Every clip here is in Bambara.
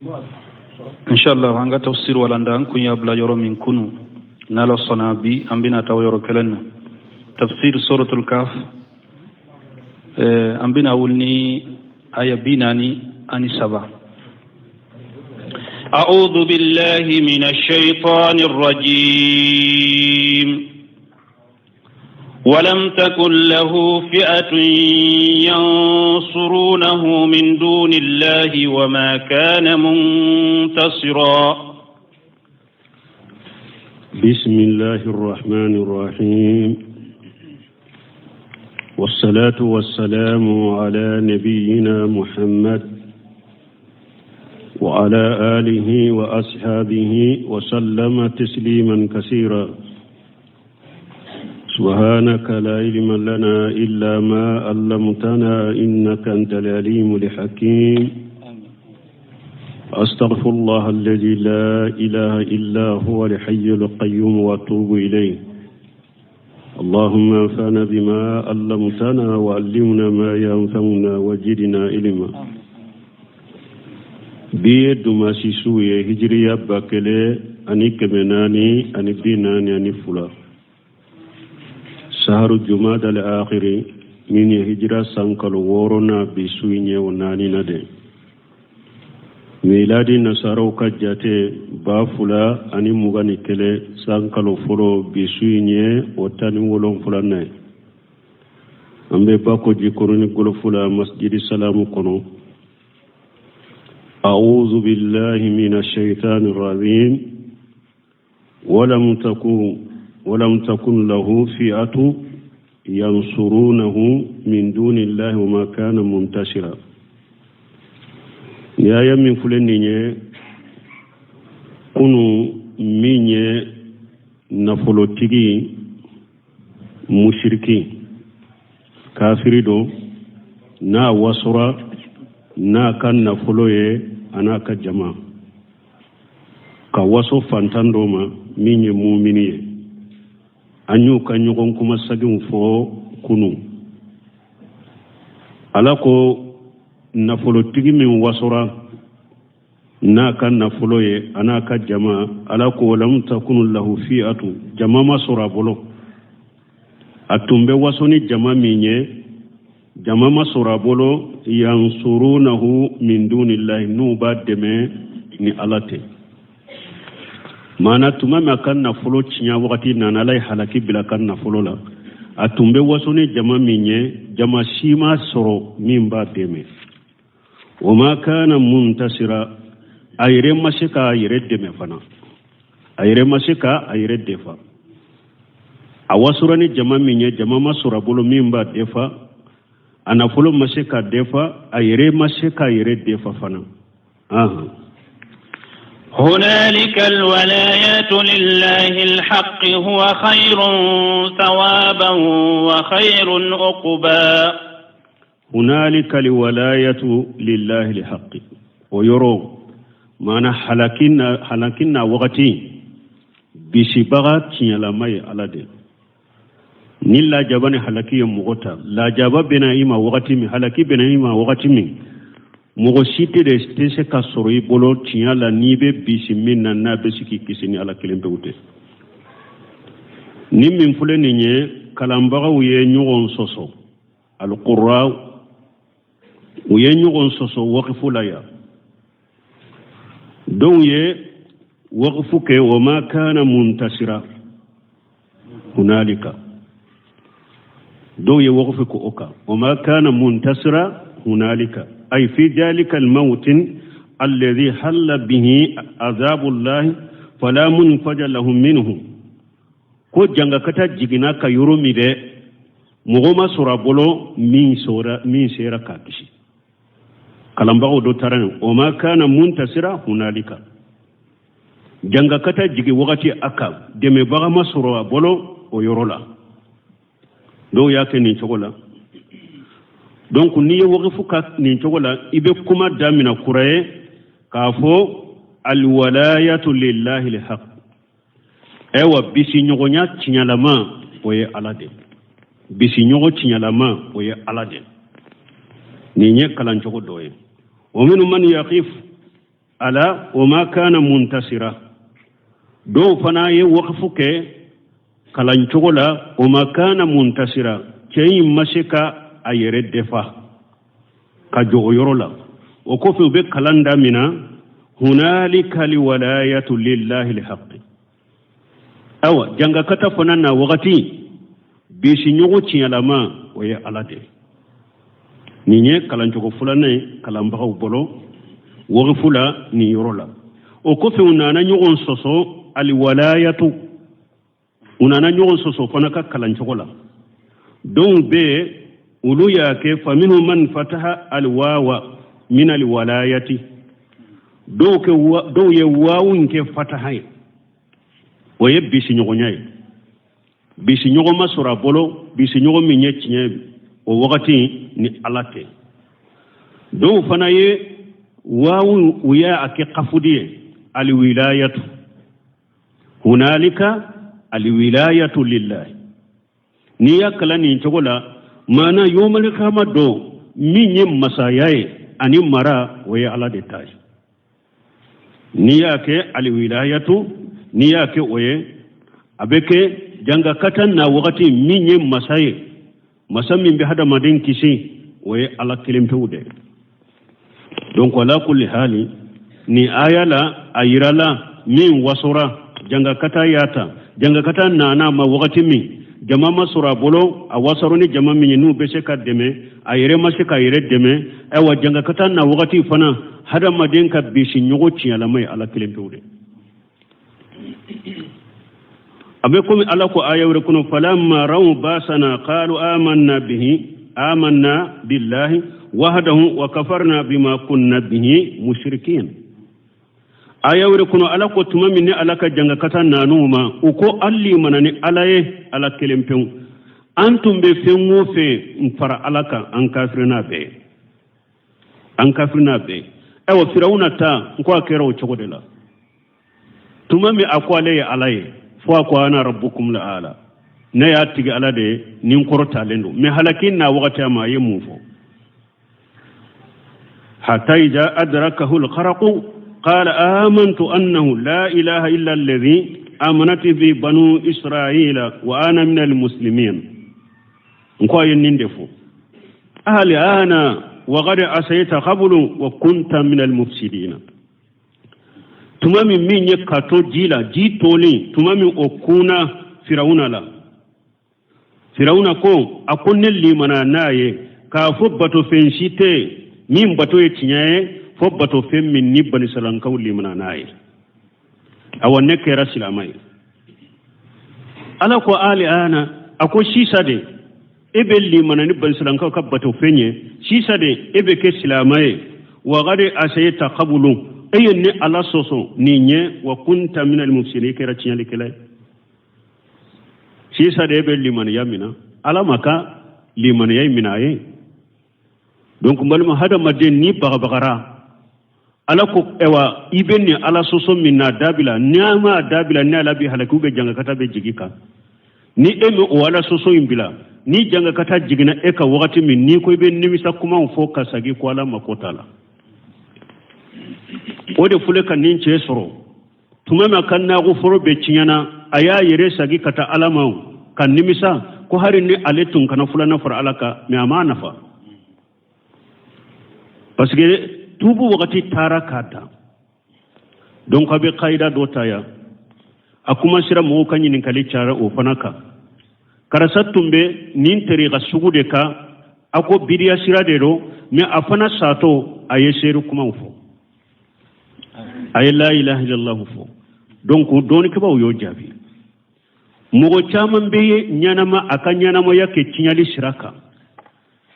Inshallah, an ka tafsir walanda, an kun y'a bila yɔrɔ min kunu, n'Ala sɔnna, bi an bɛna taa o yɔrɔ kelen na, tafsir suratul Kaf. An bɛna wuli ni aya 43. أعوذ بالله من الشيطان الرجيم. ولم تكن له فئة ينصرونه من دون الله وما كان منتصرا. بسم الله الرحمن الرحيم، والصلاة والسلام على نبينا محمد وعلى آله وأصحابه وسلم تسليما كثيرا. سبحانك لا علم لنا إلا ما علمتنا إنك أنت العليم الحكيم. أستغفر الله الذي لا إله إلا هو الحي القيوم وأتوب إليه. اللهم انفعنا بما علمتنا وعلمنا ما ينفعنا وزدنا علما. Bi ye dumasi su ye, hijiriya 1442, saharu jumada al akhiri, min ye hijira san kalo wɔɔrɔnan, bi su in ye o naaninan de. Miladi nasaraw ka jate, 2021 san kalo fɔlɔ, bi su in ye o 17nan ye. An bɛ Bako Jikɔrɔni golofu la, Masjidi Salamu kɔnɔ. أعوذ بالله من الشيطان الرجيم. ولم تكن له فئة ينصرونه من دون الله وما كان منتصرا. Ni aya min filɛ nin ye kunu, min ye nafolotigi musiriki kafiri don, n'a wasora n'a ka nafolo ye, a n'a ka jama ka waso fantan dɔ ma min ye mumini ye, an y'u ka ɲɔgɔn kuma saginw fɔ kunu. Ala ko nafolotigi min wasora n'a ka nafolo ye, a n'a ka jama, Ala ko lam takunu lahu fi'atu, jama ma sɔrɔ a bolo. A tun bɛ waso ni jama min ye, jama ma sɔrɔ a bolo. Yansurunahu min dunillahi, n'u b'a dɛmɛ ni Ala tɛ. Maana tuma min a ka nafolo tiɲɛ wagati nana, Ala ye halaki bila a ka nafolo la. A tun bɛ waso ni jama min ye, jama si ma sɔrɔ min b'a dɛmɛ. Wa ma kana muntasira, a yɛrɛ ma se k'a yɛrɛ dɛmɛ fana, a yɛrɛ ma se ka a yɛrɛ defa. A wasora ni jama min ye, jama ma sɔrɔ a bolo min b'a defa. A nafolo ma se k'a defa, a yɛrɛ ma se k'a yɛrɛ defa fana. Ahan. هنالك الولاية لله الحق، هو خير ثوابا وخير عقبا. هنالك الولاية لله الحق. O yɔrɔ maana halaki na wagati, bisibaga tiɲɛlama ye Ala de. Ni lajaba ni halaki ye mɔgɔ ta, lajaba bɛna i ma wagati min, halaki bɛna i ma wagati min, mɔgɔ si tɛ de tɛ se ka sɔrɔ i bolo tiɲɛ la n'i bɛ bisi min na, n'a bɛ se k'i kisi, ni Ala kelen pewu tɛ. Ni min filɛ nin ye, kalanbagaw ye ɲɔgɔn sɔsɔ, alqurra u ye ɲɔgɔn sɔsɔ wakifu la yan. Dɔw ye wakifu kɛ wa ma kana muntasira hunalika. Dɔw ye wakifu kɛ o kan wa ma kana muntasira hunalika, ay fi dhalika almawtin alladhi halla bihi azabullahi fala munfaja lahum minhu. Ko jangakata jiginna ka yɔrɔ min dɛ, mɔgɔ ma sɔrɔ a bolo min sɔrɔ min sera k'a kisi. Kalanbagaw dɔ taara yen o ma kana muntasira hunalika, jangakata jigi wagati a kan, dɛmɛbaga ma sɔrɔ a bolo o yɔrɔ la. Dɔw y'a kɛ nin cogo la. Donc n'i ye wakifu ka nin cogo la, i bɛ kuma damina kura ye k'a fɔ alwalayatu lillahi lhaq. Ayiwa, bisiɲɔgɔnya tiɲɛlama, o ye Ala de. Bisiɲɔgɔn tiɲɛlama, o ye Ala de. Nin ye kalancogo dɔ ye. Wa minnu man yaqif. A la wa ma kana muntasira. Dɔw fana ye wakafu kɛ kalancogo la, wa ma kana muntasira, cɛ in ma se ka a yɛrɛ defa ka jɔ o yɔrɔ la. O kɔfɛ, u bɛ kalan damina hunalika liwalayatu lillahi lhaqi. Awa, jangakata fana na wagati, bisiɲɔgɔn tiɲɛlama, o ye Ala de ye. Nin ye kalancogo filanan ye kalanbagaw bolo wagifu la nin yɔrɔ la. O kɔfɛ, u nana ɲɔgɔn sɔsɔ aliwalayatu, u nana ɲɔgɔn sɔsɔ fana ka kalancogo la. Dɔw bɛ yen, olu y'a kɛ faminhu man fataha alwawa min alwalayati, dɔw ye wawu in kɛ fataha ye, o ye bisiɲɔgɔnya ye. Bisiɲɔgɔn ma sɔrɔ a bolo, bisiɲɔgɔn min ye tiɲɛ o wagati ni Ala tɛ. Dɔw fana ye wawu, u y'a kɛ kafudi ye, alwilayatu, hunalika alwilayatu lillahi. N'i y'a kalan nin cogo la, maana yomalikama don, min ye masaya ye ani mara, o ye Ala de ta ye. N'i y'a kɛ aliwilayatu, n'i y'a kɛ o ye, a bɛ kɛ jangakata na wagati, min ye masa ye, masa min bɛ hadamaden kisi, o ye Ala kelen pewu de. Donc ala kulli hali, nin aya la, a yirala min wasora jangakata y'a ta. Jangakata nana ma wagati min, jama ma sɔrɔ a bolo, a wasaro ni jama min ye, n'u bɛ se ka dɛmɛ, a yɛrɛ ma se k'a yɛrɛ dɛmɛ. Ayiwa, jangakata na wagati fana, hadamaden ka bisi ɲɔgɔn tiɲɛlama ye Ala kelen pewu de. A bɛ komi Ala ko aya wɛrɛ kɔnɔ: falamma raw basana qalu amanna bihi, amanna billahi wahdahu wa kafarna bima kunna bihi mushrikin. Aya wɛrɛ kɔnɔ, Ala ko tuma min ni Ala ka jangakata nan'u ma, u ko an limana ni Ala ye, Ala kelen pewu, an tun bɛ fɛn o fɛn fara Ala kan, an kafiri n'a bɛɛ, an kafiri n'a bɛɛ. Ayiwa, Firawuna ta n ko a kɛra o cogo de la. Tuma min a ko ale ye Ala ye, fo a ko ana rabbukum la ala, ne y'a tigi Ala de ye, ni n kɔrɔtalen don. Mais halaki n'a wagati a ma, a ye mun fɔ? Hatta ida adrakahu algharaqu qala amantu annahu la ilaha illa alladhi amanat bi banu israila wa ana min almuslimin. N ko a ye nin de fɔ: ahali ana wa qad asayta qablu wa kunta min almufsidina. Tuma min min ye ka to ji la, ji tolen, tuma min o kunna Firawuna la, Firawuna ko, a ko ne limana n'a ye k'a fɔ batofɛn si tɛ min bato ye tiɲɛ ye fo batofɛn min ni banisalankaw limana n'a ye. Awa, ne kɛra silama ye. Ala ko ali ana, a ko sisa de e bɛ limana ni banisilankaw ka batofɛn ye, sisa de e bɛ kɛ silama ye. Wa qad asayta qablu, e ye ne Ala sɔsɔ nin ɲɛ, wa kunta minal mufsidin, i kɛra tiɲɛlikɛla ye. Sisa de e bɛ limaniya min na, Ala ma ka limaniya in minɛ a ye. Donc n balima hadamaden, ni bagabagara, Ala ko ayiwa, i bɛ nin Ala sɔsɔ min na dabila. Ni an m'a dabila, ni Ala bɛ halaki, bɛ jangakata bɛ jigin kan. Ni e ma o Ala sɔsɔ in bila, ni jangakata jiginna e ka wagati min, n'i ko i bɛ nimisa kumaw fɔ ka sagi ko Ala mako t'a la, o de filɛ ka nin cɛ sɔrɔ. Tuma min a ka nagoforo bɛɛ tiɲɛna, a y'a yɛrɛ sagi ka taa Ala ma ka nimisa ko hari ni ale tun kana filanan fara Ala kan, mais a m'a nafa, parce que tubu wagati taara k'a dan. Donc a bɛ kayida dɔ ta yan. A kuma sera, mɔgɔw ka ɲininkali cayara o fana kan. Karisa tun bɛ nin terika sugu de kan, a ko bidiya sira de don, mais a fana satɔ, a ye seere kumaw fɔ, a ye la ilaha illallah fɔ. Donc dɔnnikɛbaaw y'o jaabi. Mɔgɔ caman bɛ ye ɲɛnama, a ka ɲɛnamaya kɛ tiɲɛli sira kan,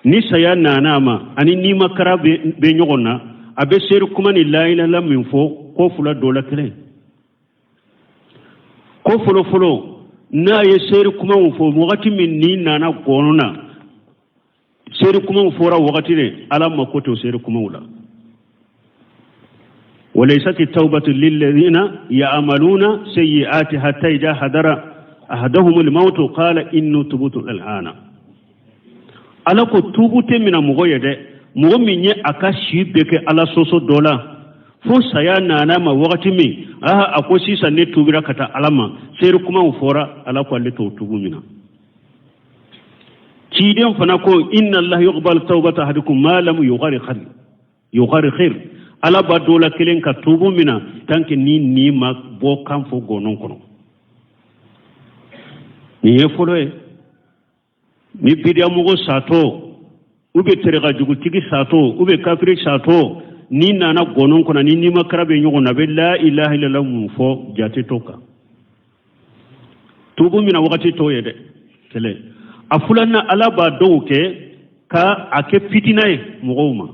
ni saya nana a ma, ani nimakara bɛ ɲɔgɔn na, a bɛ seere kuma ni la ilaha min fɔ, ko fila dɔ la kelen. Ko fɔlɔfɔlɔ, n'a ye seere kumaw fɔ wagati min, ni nana gɔnɔ na, seere kumaw fɔra wagati de, Ala mako t'o seere kumaw la. وليست التوبة للذين يعملون سيئات حتى إذا حضر أحدهم الموت قال إني تبت الآن. Ala ko tubu tɛ mina mɔgɔ ye dɛ, mɔgɔ min ye a ka si bɛɛ kɛ Ala sɔsɔ dɔ la, Fo saya nana ma wagati min, aha, a ko sisan ne tubira ka taa Ala ma. Seere kumaw fɔra, Ala ko ale t'o tubu mina. Ciden fana ko inna Allah yuqbalu tawbata ahadikum ma lam yugharghir. Ala b'a dɔ la kelen ka tubu mina tant que ni ni ma bɔ kan fɔ gɔnɔn kɔnɔ. Nin ye fɔlɔ ye. Ni bidiyamɔgɔ satɔ, u bɛ tɛrɛka jugutigi satɔ, u bɛ kafiri satɔ, ni nana gɔnɔn kɔnɔ, ni nimakara bɛ ɲɔgɔn na, a bɛ la ilaha illallah mun fɔ, jate t'o kan. Tubu mina wagati t'o ye dɛ. Kɛlɛ a filanan, Ala b'a dɔw kɛ ka a kɛ fitina ye mɔgɔw ma.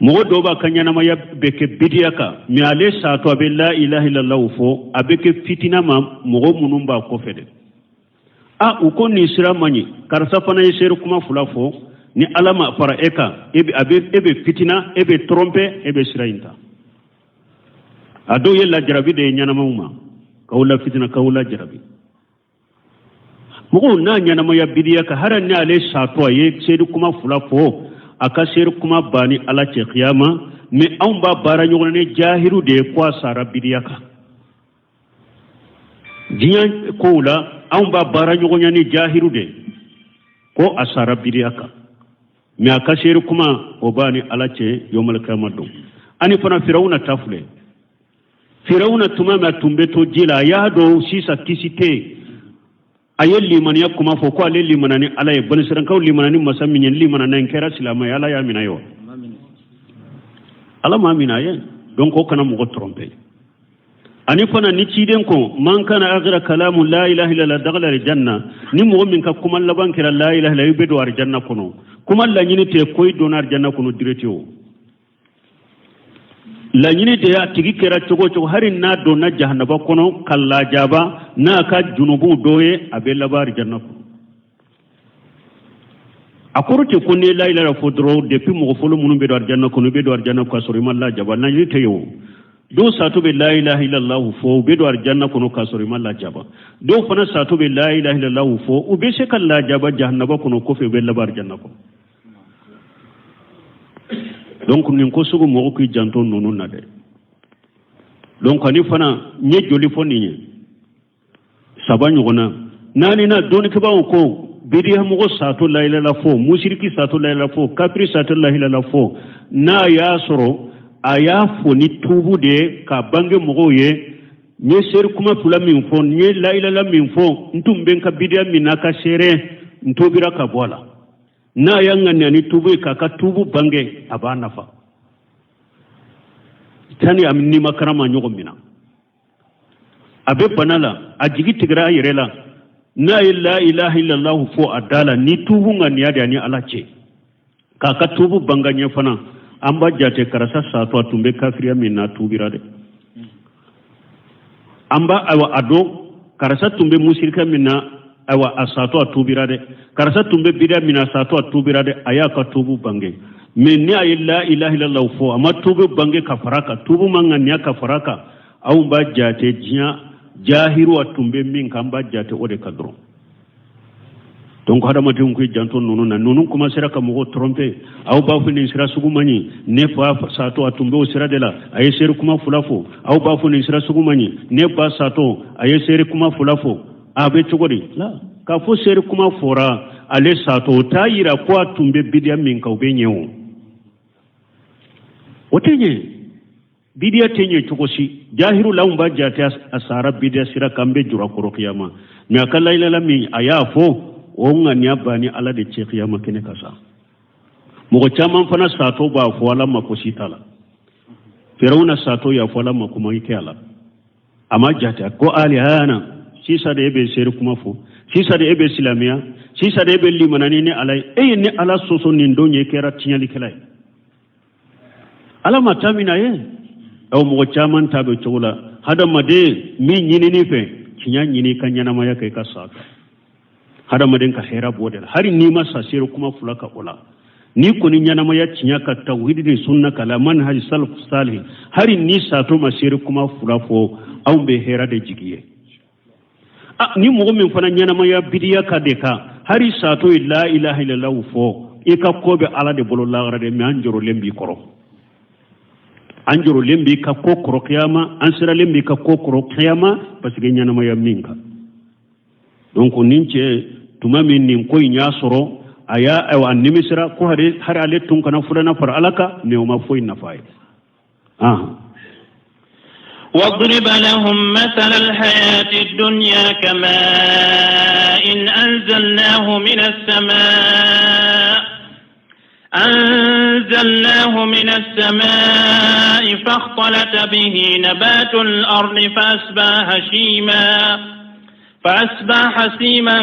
Mɔgɔ dɔw b'a ka ɲɛnamaya bɛ kɛ bidiya kan, mais ale satɔ a bɛ la ilaha illallah fɔ, a bɛ kɛ fitina ma mɔgɔ minnu b'a kɔfɛ dɛ. A u ko nin sira man ɲi, karisa fana ye seere kuma fila fɔ, ni Ala ma fara e kan, e bɛ a bɛ e bɛ fitina, e bɛ tromper, e bɛ sira in ta. A dɔw ye lajarabi de ye ɲɛnamaw ma, k'aw la fitina, k'aw lajarabi. Mɔgɔw n'a ɲɛnamaya bidiya kan, hali ni ale satɔ a ye seere kuma fila fɔ, a ka seere kuma b'a ni Ala cɛ kiyama. Mais anw b'a baara ɲɔgɔn ni jahiru de ye ko a sara bidiya kan. Diɲɛ kow la, anw b'a baara ɲɔgɔnya ni jahiru de ye ko a sara bidiya kan, mais a ka seere kuma o b'a ni Ala cɛ yomal kiyama don. Ani fana Firawuna ta filɛ. Firawuna tuma min a tun bɛ to ji la, a y'a dɔn sisan kisi tɛ yen, a ye limaniya kuma fɔ ko ale limana ni Ala ye. Banisirakaw limana ni masa min ye, limana na n kɛra silamɛ ye. Ala y'a minɛ ye wa? Ala m'a minɛ a ye. Donc o kana mɔgɔ tromper. Ani fana ni ciden ko man kana akhira kalamu la ilaha illallah dakhala aljanna, ni mɔgɔ min ka kuma laban kɛra la ilaha illallah, i bɛ don aljanna kɔnɔ. Kuma laɲini tɛ ko i donna aljanna kɔnɔ direct. O laɲini de y'a tigi kɛra cogo o cogo, hali n'a donna jahanaba kɔnɔ ka lajaba n'a ka junubuw dɔ ye, a bɛ laban aljanna kɔnɔ. A kɔrɔ tɛ ko n'i ye la ilaha fɔ dɔrɔn, depuis mɔgɔ fɔlɔ minnu bɛ don aljanna kɔnɔ, i bɛ don aljanna k'a sɔrɔ i ma lajaba. Laɲini tɛ yen o. Dɔw satɔ bɛ la ilaha illallah fɔ, u bɛ don aljanna kɔnɔ k'a sɔrɔ i ma lajaba. Dɔw fana satɔ bɛ la ilaha illallah fɔ, u bɛ se ka lajaba jahanaba kɔnɔ, kɔfɛ u bɛ laban aljanna kɔnɔ. Donc nin ko sugu, mɔgɔ k'i janto ninnu na dɛ. Donc ani fana n ye joli fɔ nin ye? Saba ɲɔgɔnna. Naaninan, dɔnnikɛbaaw ko bidiya mɔgɔ satɔ layilala fɔ, musiriki satɔ layilala fɔ, kafiri satɔ layilala fɔ, n'a y'a sɔrɔ a y'a fɔ ni tuubu de ye ka bange mɔgɔw ye, n ye seere kuma fila min fɔ, n ye layilala min fɔ, n tun bɛ n ka bidiya min n'a ka seere, n tubira ka bɔ a la. N'a y'a ŋaniya ni tuubu ye k'a ka tuubu bange, a b'a nafa sani a nimakara ma ɲɔgɔn minɛ. A bɛ bana la, a jigi tigɛra a yɛrɛ la, n'a ye la ilaha illallah fɔ a da la ni tuubu ŋaniya de ye ni Ala cɛ, k'a ka tuubu banga ɲɛ fana, an b'a jate karisa satɔ a tun bɛ kafiriya min na, tuubira dɛ. An b'a ayiwa a dɔn karisa tun bɛ musirika min na, ayiwa a satɔ a tuubira dɛ. Karisa tun bɛ bida min na, a satɔ a tuubira dɛ. A y'a ka tuubu bange. Mais ni a ye la ilaha illallah fɔ, a ma tuubu bange ka fara kan, tuubu ma ŋaniya ka fara kan, anw b'a jate diɲɛ jahiru a tun bɛ min kan, an b'a jate o de kan dɔrɔn. Donc hadamadenw k'i janto ninnu na. Ninnu commencera ka mɔgɔw tromper. Aw b'a fɔ nin sira sugu man ɲi, ne fa satɔ a tun bɛ o sira de la, a ye seere kuma fila fɔ. Aw b'a fɔ nin sira sugu man ɲi, ne ba satɔ a ye seere kuma fila fɔ. A bɛ cogo di la k'a fɔ seere kuma fɔra ale satɔ, o t'a yira ko a tun bɛ bidiya min kan o bɛ ɲɛ o. O tɛ ɲɛ, bidiya tɛ ɲɛ cogo si. Jahiru la, anw b'a jate a sara bidiya sira kan, bɛ jura kɔrɔ kiyama. Mais a ka layilala min a y'a fɔ, o ŋaniya b'a ni Ala de cɛ kiyama kɛnɛ ka sa. Mɔgɔ caman fana satɔ b'a fɔ, Ala mako si t'a la. Firawuna satɔ y'a fɔ, Ala mako ma kɛ a la, a ma jate ko alihana sisan de e bɛ seere kuma fɔ, sisan de e bɛ silamɛya, sisan de e bɛ limanani ni Ala ye. E ye ni Ala sɔsɔ nin don ye, kɛra tiɲɛlikɛla ye. Ala ma taa min na ye aw mɔgɔ caman ta bɛ cogo la. Hadamaden min ɲinini fɛ tiɲɛ ɲini, i ka ɲɛnamaya kɛ, i ka sa kan. Hadamaden ka hɛrɛ b'o de la. Hali n'i ma sa seere kuma fila kan o la, n'i kɔni ɲɛnamaya tiɲɛ ka tawhidi ni sunna kala manhaj salaf salih, hali ni satɔ ma seere kuma fila fɔ, anw bɛ hɛrɛ de jigi ye. Ni mɔgɔ min fana ɲɛnamaya bidiya ka de kan, hali satɔ ye la ilaha illallah fɔ, i ka ko bɛ Ala de bolo lahara de. Mais an jɔrɔlen b'i kɔrɔ. An jɔrɔlen b'i ka ko kɔrɔ kiyama, an siralen b'i ka ko kɔrɔ kiyama, parce que ɲɛnamaya min kan. Donc nin cɛ, tuma min nin ko in y'a sɔrɔ, a y'a ayiwa a nimisira ko hari ale tun kana filanan fara Ala kan, mais o ma foyi nafa ye. واضرب لهم مثل الحياة الدنيا كماء إن أنزلناه من السماء فاختلط به نبات الأرض فأصبح هشيما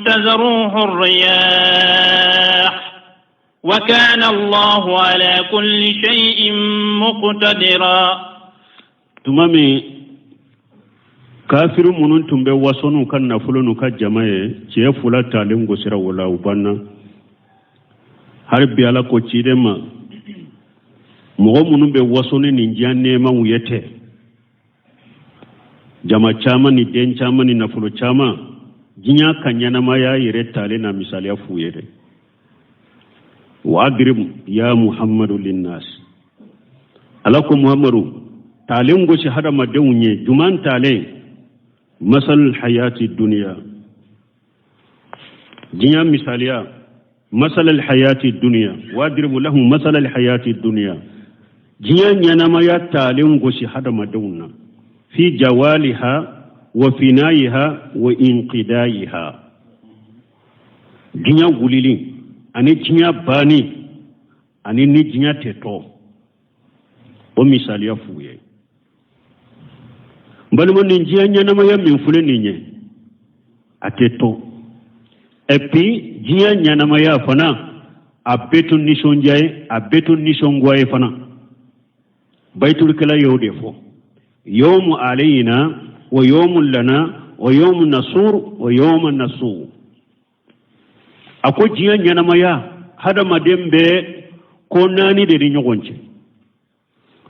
تذروه الرياح وكان الله على كل شيء مقتدرا. Tuma min kafiru minnu tun bɛ waso n'u ka nafolo n'u ka jama ye, cɛ fila talen gosira o la, u banna. Hali bi Ala ko ciden ma, mɔgɔ minnu bɛ waso ni nin diɲɛ nɛɛmaw ye tɛ, jama caman ni den caman ni nafolo caman, diɲɛ ka ɲɛnamaya yɛrɛ talen na misaliya f'u ye dɛ. Wadrib ya Muhammadu linnas, Ala ko Muhammadu, talen gosi hadamadenw ye. Juman talen? Masal hayati duniya, diɲɛ misaliya. Masal hayati duniya, wadrib lahum masal hayati duniya, diɲɛ ɲɛnamaya talen gosi hadamadenw na, fi jawaliha wa finayiha wa inqidayiha, diɲɛ wulili ani diɲɛ banni ani ni diɲɛ tɛ tɔ, o misaliya f'u ye. N balima, nin diɲɛ ɲɛnamaya min filɛ nin ye, a tɛ to. Et puis diɲɛ ɲɛnamaya fana, a bɛ to nisɔndiya ye, a bɛ to nisɔngoya ye fana. Bayitulikɛla y'o de fɔ: yawmu alayna wa yawmu lana wa yawmu nasur wa yawmu nasur. A ko diɲɛ ɲɛnamaya, hadamaden bɛ ko naani de ni ɲɔgɔn cɛ.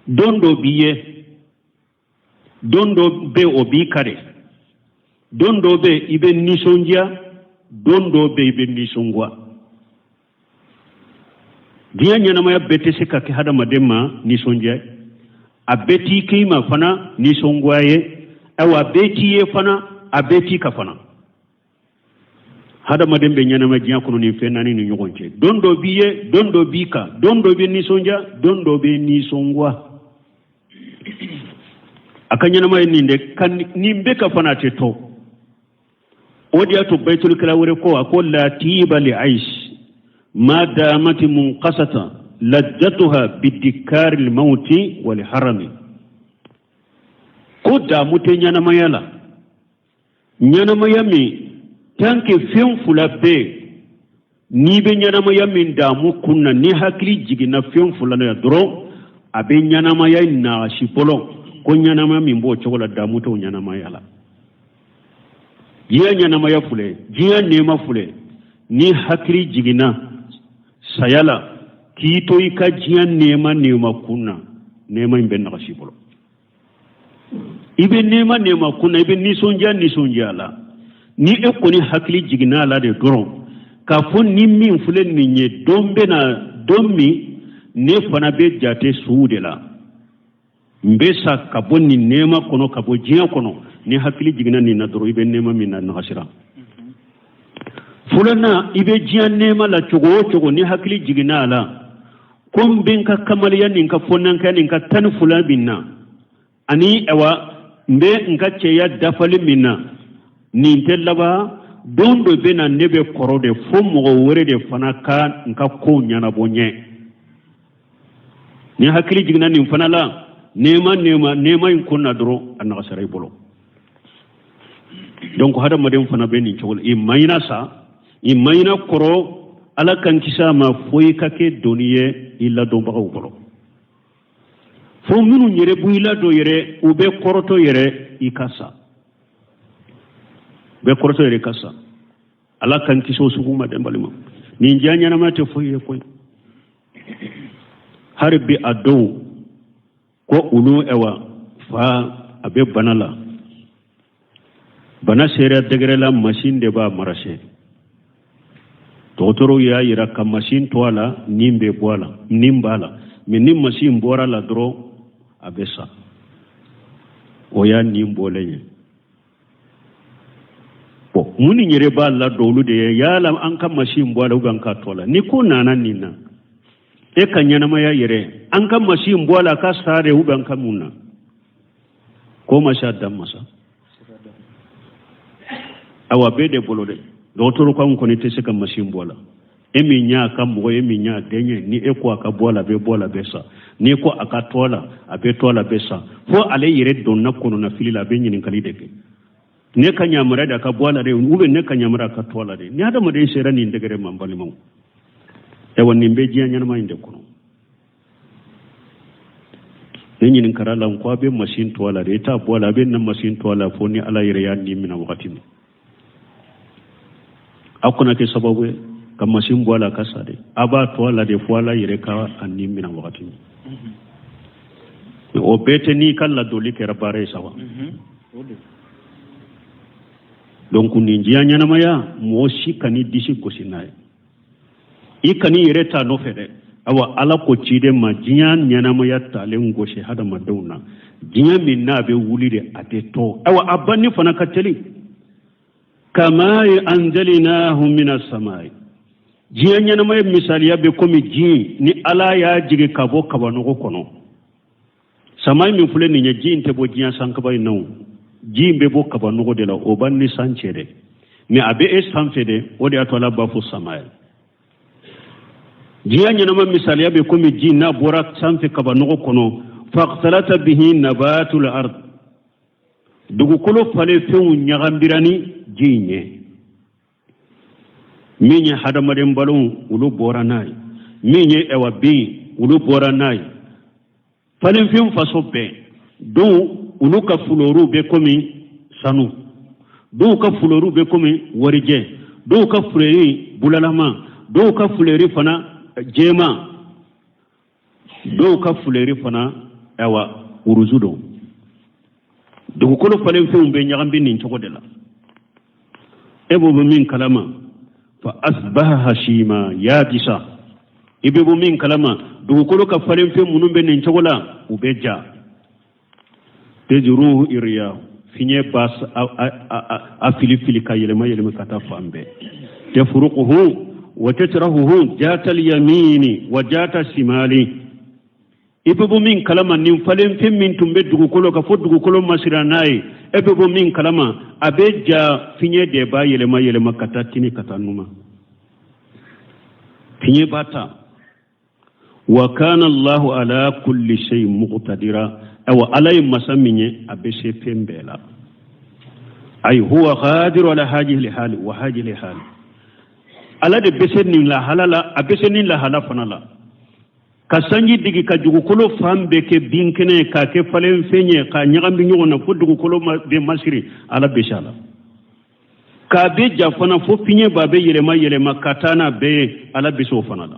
Don dɔ b'i ye, don dɔ bɛ o b'i kari, don dɔ bɛ i bɛ nisɔndiya, don dɔ bɛ i bɛ nisɔngoya. Diɲɛ ɲɛnamaya bɛɛ tɛ se ka kɛ hadamaden ma nisɔndiya, a bɛɛ t'i k'i ma fana nisɔngoya ye. Ayiwa, a bɛɛ t'i ye fana, a bɛɛ t'i ka fana. Hadamaden bɛ ɲɛnama diɲɛ kɔnɔ nin fɛn naani ni ɲɔgɔn cɛ: don dɔ b'i ye, don dɔ b'i kan, don dɔ bɛ nisɔndiya, don dɔ bɛ nisɔngoya. A ka ɲɛnama ye nin de ka nin bɛɛ ka fana, a tɛ to. O de y'a to bayitulikɛla wɛrɛ ko, a ko: la tiba li aish ma damati munqasata lajjatuha bidikari lmauti wal harami. Ko damu tɛ ɲɛnamaya la, ɲɛnamaya min tant que fɛn fila bɛ yen, n'i bɛ ɲɛnamaya min damu kun na, ni hakili jiginna fɛn fila la dɔrɔn, a bɛ ɲɛnamaya in nagasi bolo. Ko ɲɛnamaya min b'o cogo la, damu t'o ɲɛnamaya la. Diɲɛ ɲɛnamaya filɛ, diɲɛ nɛɛma filɛ, ni hakili jiginna saya la k'i to i ka diɲɛ nɛɛma nɛɛma kun na, nɛɛma in bɛ nagasi bolo. I bɛ nɛɛma nɛɛma kun na, i bɛ nisɔndiya nisɔndiya la, ni e kɔni hakili jiginna a la de dɔrɔn k'a fɔ ni min filɛ nin ye, don bɛ na, don min ne fana bɛ jate suw de la, n bɛ sa ka bɔ nin nɛɛma kɔnɔ, ka bɔ diɲɛ kɔnɔ. Ni hakili jiginna nin na dɔrɔn, i bɛ nɛɛma min na nagasira. Filanan, i bɛ diɲɛ nɛɛma la cogo o cogo, ni hakili jiginna a la ko n bɛ n ka kamalenya nin ka fɔnankɛ nin ka 12 min na, ani awa n bɛ n ka cɛya dafali min na, nin tɛ laban. Don dɔ bɛ na, ne bɛ kɔrɔ de, fo mɔgɔ wɛrɛ de fana ka n ka kow ɲɛnabɔ n ye. Ni hakili jiginna nin fana la, nɛɛma nɛɛma nɛɛma in kun na dɔrɔn, a nagasara i bolo. Donc hadamaden fana bɛ nin cogo la. I ma ɲina sa, i ma ɲina kɔrɔ, Ala kan kisi a ma, fo i ka kɛ doni ye i ladɔnbagaw bolo, fo minnu yɛrɛ b'i ladɔn yɛrɛ, u bɛ kɔrɔtɔ yɛrɛ i ka sa, u bɛ kɔrɔtɔ yɛrɛ i ka sa. Ala kan kisi o sugu ma dɛ. N balima, nin diɲɛ ɲɛnamaya tɛ foyi ye koyi. Hali bi a dɔw ko olu ɛwa fa a bɛ bana la, bana sera degré la, machine de b'a marcher. Dɔgɔtɔrɔw y'a yira ka machine to a la, nin bɛ bɔ a la, nin b'a la, mais ni machine bɔra a la dɔrɔn A bɛ sa, o y'a nin bɔlen ye. Bon, minnu yɛrɛ b'a ladon, olu de ye yala an ka masin bɔ a la ou bien an k'a to a la. Ni ko nana nin na, e ka ɲɛnamaya yɛrɛ, an ka masin bɔ a la a ka sa de, ou bien an ka mun na ko ma se a dan ma sa. Awa, bɛɛ de bolo dɛ. Dɔgɔtɔrɔ ko an kɔni tɛ se ka masin bɔ a la. E min y'a ka mɔgɔ ye, min y'a den ye, ni e ko a ka bɔ a la, a bɛ bɔ a la, a bɛ sa. N'i ko a ka to a la, a bɛ to a la, a bɛ sa. Fo ale yɛrɛ donna kɔnɔnafili la, a bɛ ɲininkali de kɛ: ne ka yamaruya de a ka bɔ a la de, ou bien ne ka yamaruya a ka to a la de? Ni hadamaden sera nin degré ma, n balimaw, ayiwa, nin bɛ diɲɛ ɲɛnama in de kɔnɔ. Ne ɲininkara la, n ko a bɛ masin to a la de, i t'a bɔ a la, a bɛ na masin to a la fo ni Ala yɛrɛ y'a ni minɛ wagati min. Aw kana kɛ sababu ye ka masin bɔ a la ka sa dɛ. A b'a to a la de fo Ala yɛrɛ ka a ni minɛ wagati min. O bɛɛ tɛ n'i ka ladoli kɛra baara ye sa wa. Donc nin diɲɛ ɲɛnamaya, mɔgɔ si kan'i disi gosi n'a ye, i kan'i yɛrɛ t'a nɔfɛ dɛ. Awa, Ala ko ciden ma, diɲɛ ɲɛnamaya talen gosi hadamadenw na, diɲɛ min n'a bɛ wuli de, a tɛ to. Awa, a banni fana ka teli. Kamayi anzalinahu mina samayi, diɲɛ ɲɛnamaya misaliya bɛ komi ji ni Ala y'a jigin ka bɔ kabanɔgɔ kɔnɔ. Samayi min filɛ nin ye, ji in tɛ bɔ diɲɛ sankaba in na o, ji in bɛ bɔ kabanɔgɔ de la. O b'an ni san cɛ dɛ, mais a bɛ e sanfɛ dɛ. O de y'a to Ala b'a fɔ samayi. Diɲɛ ɲɛnama misaliya bɛ komi ji n'a bɔra sanfɛ kabanɔgɔ kɔnɔ. Fakhtalata bihi nabatul ard, dugukolo falenfɛnw ɲagambira ni ji in ye. Min ye hadamaden balow, olu bɔra n'a ye. Min ye ɛwa bin, olu bɔra n'a ye. Falenfɛn faso bɛɛ, dɔw olu ka fuloriw bɛ komi sanu, dɔw ka fuloriw bɛ komi warijɛ, dɔw ka fuleri bulalama, dɔw ka fuleri fana jɛman, dɔw ka fuleri fana ayiwa uruzu don. Dugukolo falenfɛnw bɛ ɲagami nin cogo de la. E b'o bɛ min kalama, fa asbaha hashima yabisa, i bɛ bɔ min kalama, dugukolo ka falenfɛn minnu bɛ nin cogo la, u bɛ ja. Tazruhu riyahu, fiɲɛ b'a a fili fili ka yɛlɛma yɛlɛma ka taa fan bɛɛ. Tafruquhu wa tatrahuhu jata al-yamini wa jata simali, i bɛ bɔ min kalama, nin falenfɛn min tun bɛ dugukolo kan fo dugukolo masira n'a ye, e bɛ bɔ min kalama, a bɛ ja, fiɲɛ de b'a yɛlɛma yɛlɛma ka taa kini ka taa numa, fiɲɛ b'a ta. Wa kana Allahu ala kulli shay muqtadira, awa, Ala ye masa min ye, a bɛ se fɛn bɛɛ la. Ay huwa qadiru ala hajihi hali wa hajihi hali, Ala de bɛ se nin lahala la, a bɛ se nin lahala fana la, ka sanji digi ka dugukolo fan bɛɛ kɛ binkɛnɛ ye, k'a kɛ falenfɛn ye, k'a ɲagami ɲɔgɔn na fo dugukolo bɛ masiri, Ala bɛ se a la. K'a bɛ ja fana fo fiɲɛ b'a bɛ yɛlɛma yɛlɛma ka taa n'a bɛɛ ye, Ala bɛ se o fana la.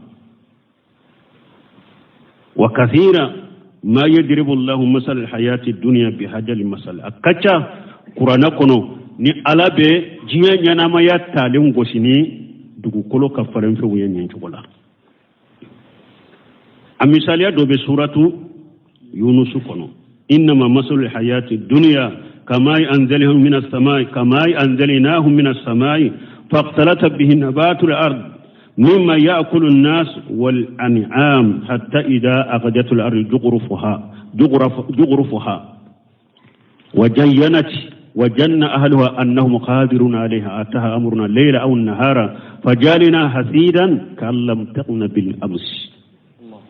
Wa kathira ma yadribu Allahu masal hayati dunya bi hadal masal, a ka ca kuranɛ kɔnɔ ni Ala bɛ diɲɛ ɲɛnamaya talen gosi ni dugukolo ka falenfɛnw ye nin cogo la. A misaliya dɔ bɛ suratu Yunusu kɔnɔ: innama masalu hayati dunya kama anzalnahu minas samai kama anzalnahu minas samai faqtalata bihi nabatul ard mimma ya'kulu an-nas wal an'am hatta idha akhadhat al-ardu jughrufaha wa jayyanat wa janna ahluha annahum qadirun alayha ataha amruna layla aw nahara fajalina hasidan ka'an lam taghna bil ams